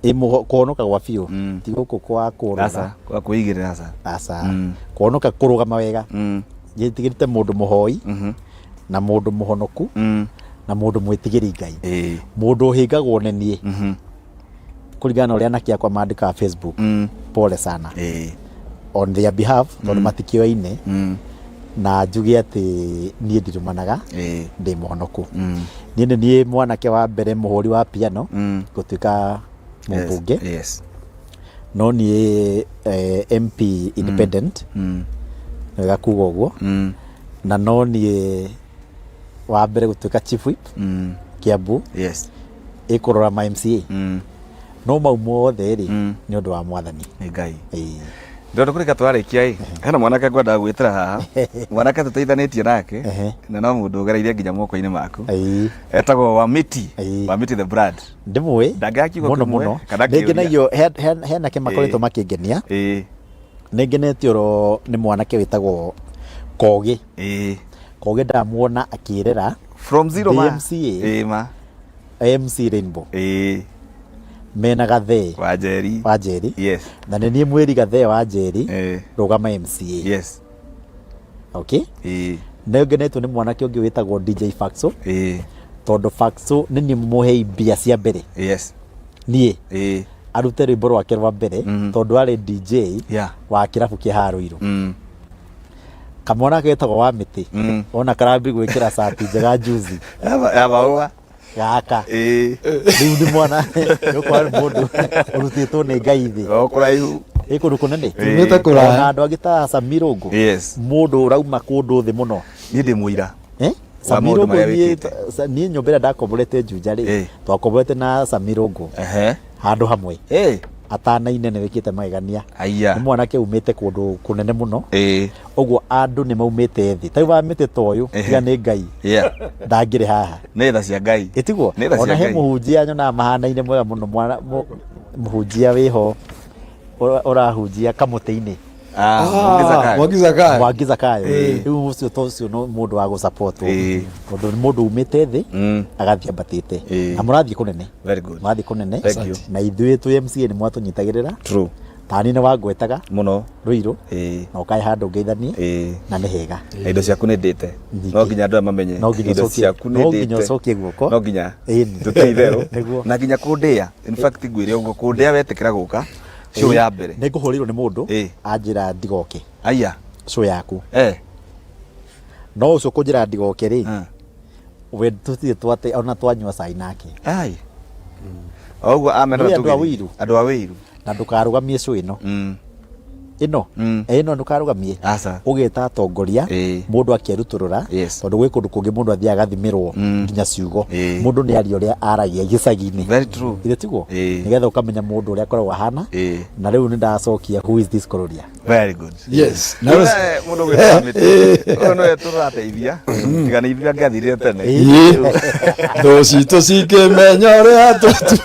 Ĩ kũhonoka gwa biũ. Ti gũkũ kwa kũrũra. Aca, kwa kwĩigĩrĩra aca. Aca. Kũhonoka kũrũgama wega. Njĩtigĩrĩte mũndũ mũhoi. Na mũndũ mũhonoku. Na mũndũ mwĩtigĩri Ngai. Ĩĩ. Mũndũ ũhĩngagwo nĩ niĩ. Kũringana na ũrĩa anake akwa mandĩkaga Facebook. Pole sana. Ĩĩ. On their behalf tondũ matikĩoaine. Na njuge atĩ niĩ ndirumanaga. Ĩĩ. Ndĩ mũhonoku. Niĩ nĩ niĩ mwanake wa mbere mũhũri wa piano gũtuĩka mũmbunge. Yes. No niĩ MP independent. Nĩ wega kuga ũguo. Na no niĩ wa mbere gũtuĩka chief whip Kiambu. Yes. Ĩkũrora ma MCA. No mau mothe rĩ nĩ ũndũ wa mwathani. Nĩ Ngai. Ĩĩ. Ndĩrona kũrĩka twarĩkia ĩ hena mwanake ngwendaga gwĩtĩra haha mwanake tũteithanĩtie nake Ehe. na no mũndũ ũgereire nginya moko-inĩ maku Ĩĩ. etagwo Wamiti Ĩĩ. Wamiti the brand Ndĩmũĩ Ndangĩaga kiugo mũno kĩmwe, mũno. kana kĩũria. Nĩngenagio he anake makoretwo Ĩĩ. makĩngenia. Ĩĩ. Nĩngenetio oro nĩ mwanake wĩtagwo Kogĩ. Ĩĩ. Kogĩ ndamuona akĩrera From zero ma. DMCA. Ĩĩ ma. MC Rainbow. Ĩĩ. Mena Gathee. Wanjeri. Wanjeri. Yes. Na nĩ niĩ mwĩri Gathee Wanjeri. Ĩĩ. Rũgama MCA. Yes. Okay. Ĩĩ. Nĩ ngenetio nĩ mwanake ũngĩ wĩtagwo DJ Faxo. Ĩĩ. Tondũ Faxo nĩ niĩ mũhei mbia cia mbere. Yes. Niĩ. Ĩĩ. Arute rwĩmbo rwake rwa mbere tondũ arĩ DJ Yeah. wa kĩrabu kĩa haha Ruiru. Kamwana getagwo wa mĩtĩ. Ona karambi gwĩkĩra cati njega juzi. Ya maũa. Gaka. Ĩĩ. Rĩu nĩ mwana nĩũkora nĩ mũndũ ũrutĩtwo nĩ Ngai thĩ. O kũraihu. Ĩ kũndũ kũnene. Tumĩte kũraya. Ona andũ angĩ ta Sami Rũngũ. Yes. Mũndũ ũrauma kũndũ thĩ mũno. Niĩ ndĩ mũira. Eh? Wa Sami maũndũ Rũngũ marĩa niĩ wĩkĩte. niĩ nyũmba ĩrĩa ndakomborete Juja rĩ, Ĩ. twakomborete na Sami Rũngũ Ehe. handũ hamwe. Ĩ. Atanaine nĩ wĩkĩte magegania. Aya. Nĩ mwanake umĩte kũndũ kũnene mũno. Ĩ. Ũguo andũ nĩ maumĩte thĩ. Ta rĩu wa mĩtĩ ta ũyũ, Ehe. tiga nĩ Ngai, Yeah. ndangĩrĩ haha. Nĩ tha cia Ngai. Ĩtiguo? Nĩ tha Ona cia he Ngai. mũhunjia nyonaga mahanaine mwega mũno mwana mũhunjia wĩho ũrahunjia kamũtĩ-inĩ. Ah, Mwangi Zakayo. Mwangi Zakayo. Mwangi Zakayo rĩu ũcio to ũcio no mũndũ wa gũsapotwo tondũ nĩ mũndũ umĩte thĩ agathiĩ ambatĩte na mũrathiĩ kũnene. Very good. Mũrathiĩ kũnene. Thank you. Na ithuĩ twĩ MCA nĩ mwatũnyitagĩrĩra. True. Tani nĩ wangwetaga Mũno. Ruiru na ũkae handũ ngeithanie na nĩ hega. Na indo ciaku nĩ ndĩte. Ningĩ. No nginya andũ aya mamenye. No nginya Indo ũcokie- ciaku nĩ no nginya ndĩte. ũcokie guoko. No nginya. Ĩni. Tũtirĩ itherũ. Nĩguo. Na nginya kũndĩa. In fact ngwĩre ũguo kũndĩa wetĩkĩra gũka show ya mbere. Nĩ ngũhũrĩirwo nĩ mũndũ anjĩra ndigoke Aya. show yaku. No ũcio kũnjĩra ndigoke rĩ, we tũtirĩ twate ona twanyua cai nake. Ai. O ũguo amena Nĩ andũ a tũgĩthiĩ. Wĩiru. Andũ a Wĩiru. Na ndũkarũgamie show ĩno. Ĩno ĩno ndũkarũgamie. Aca. Ũgeta atongoria mũndũ akĩrutũrũra tondũ gwĩ kũndũ kũngĩ mũndũ athiaga agathimĩrwo nginya ciugo. Mũndũ nĩ aria ũrĩa aragia gĩcagi-inĩ. Very true. Githĩ tiguo? Nĩgetha ũkamenya mũndũ ũrĩa akoragwo ahana. Na rĩu nĩ ndacokia who is this Kororia. Very good. Yes. Na mũndũ gwĩta mĩtĩ. Ũyũ nĩwe tũrateithia. Tiga nĩ ithuĩ angĩathirire tene. Thũ citũ cikĩmenya ũrĩa tũtu.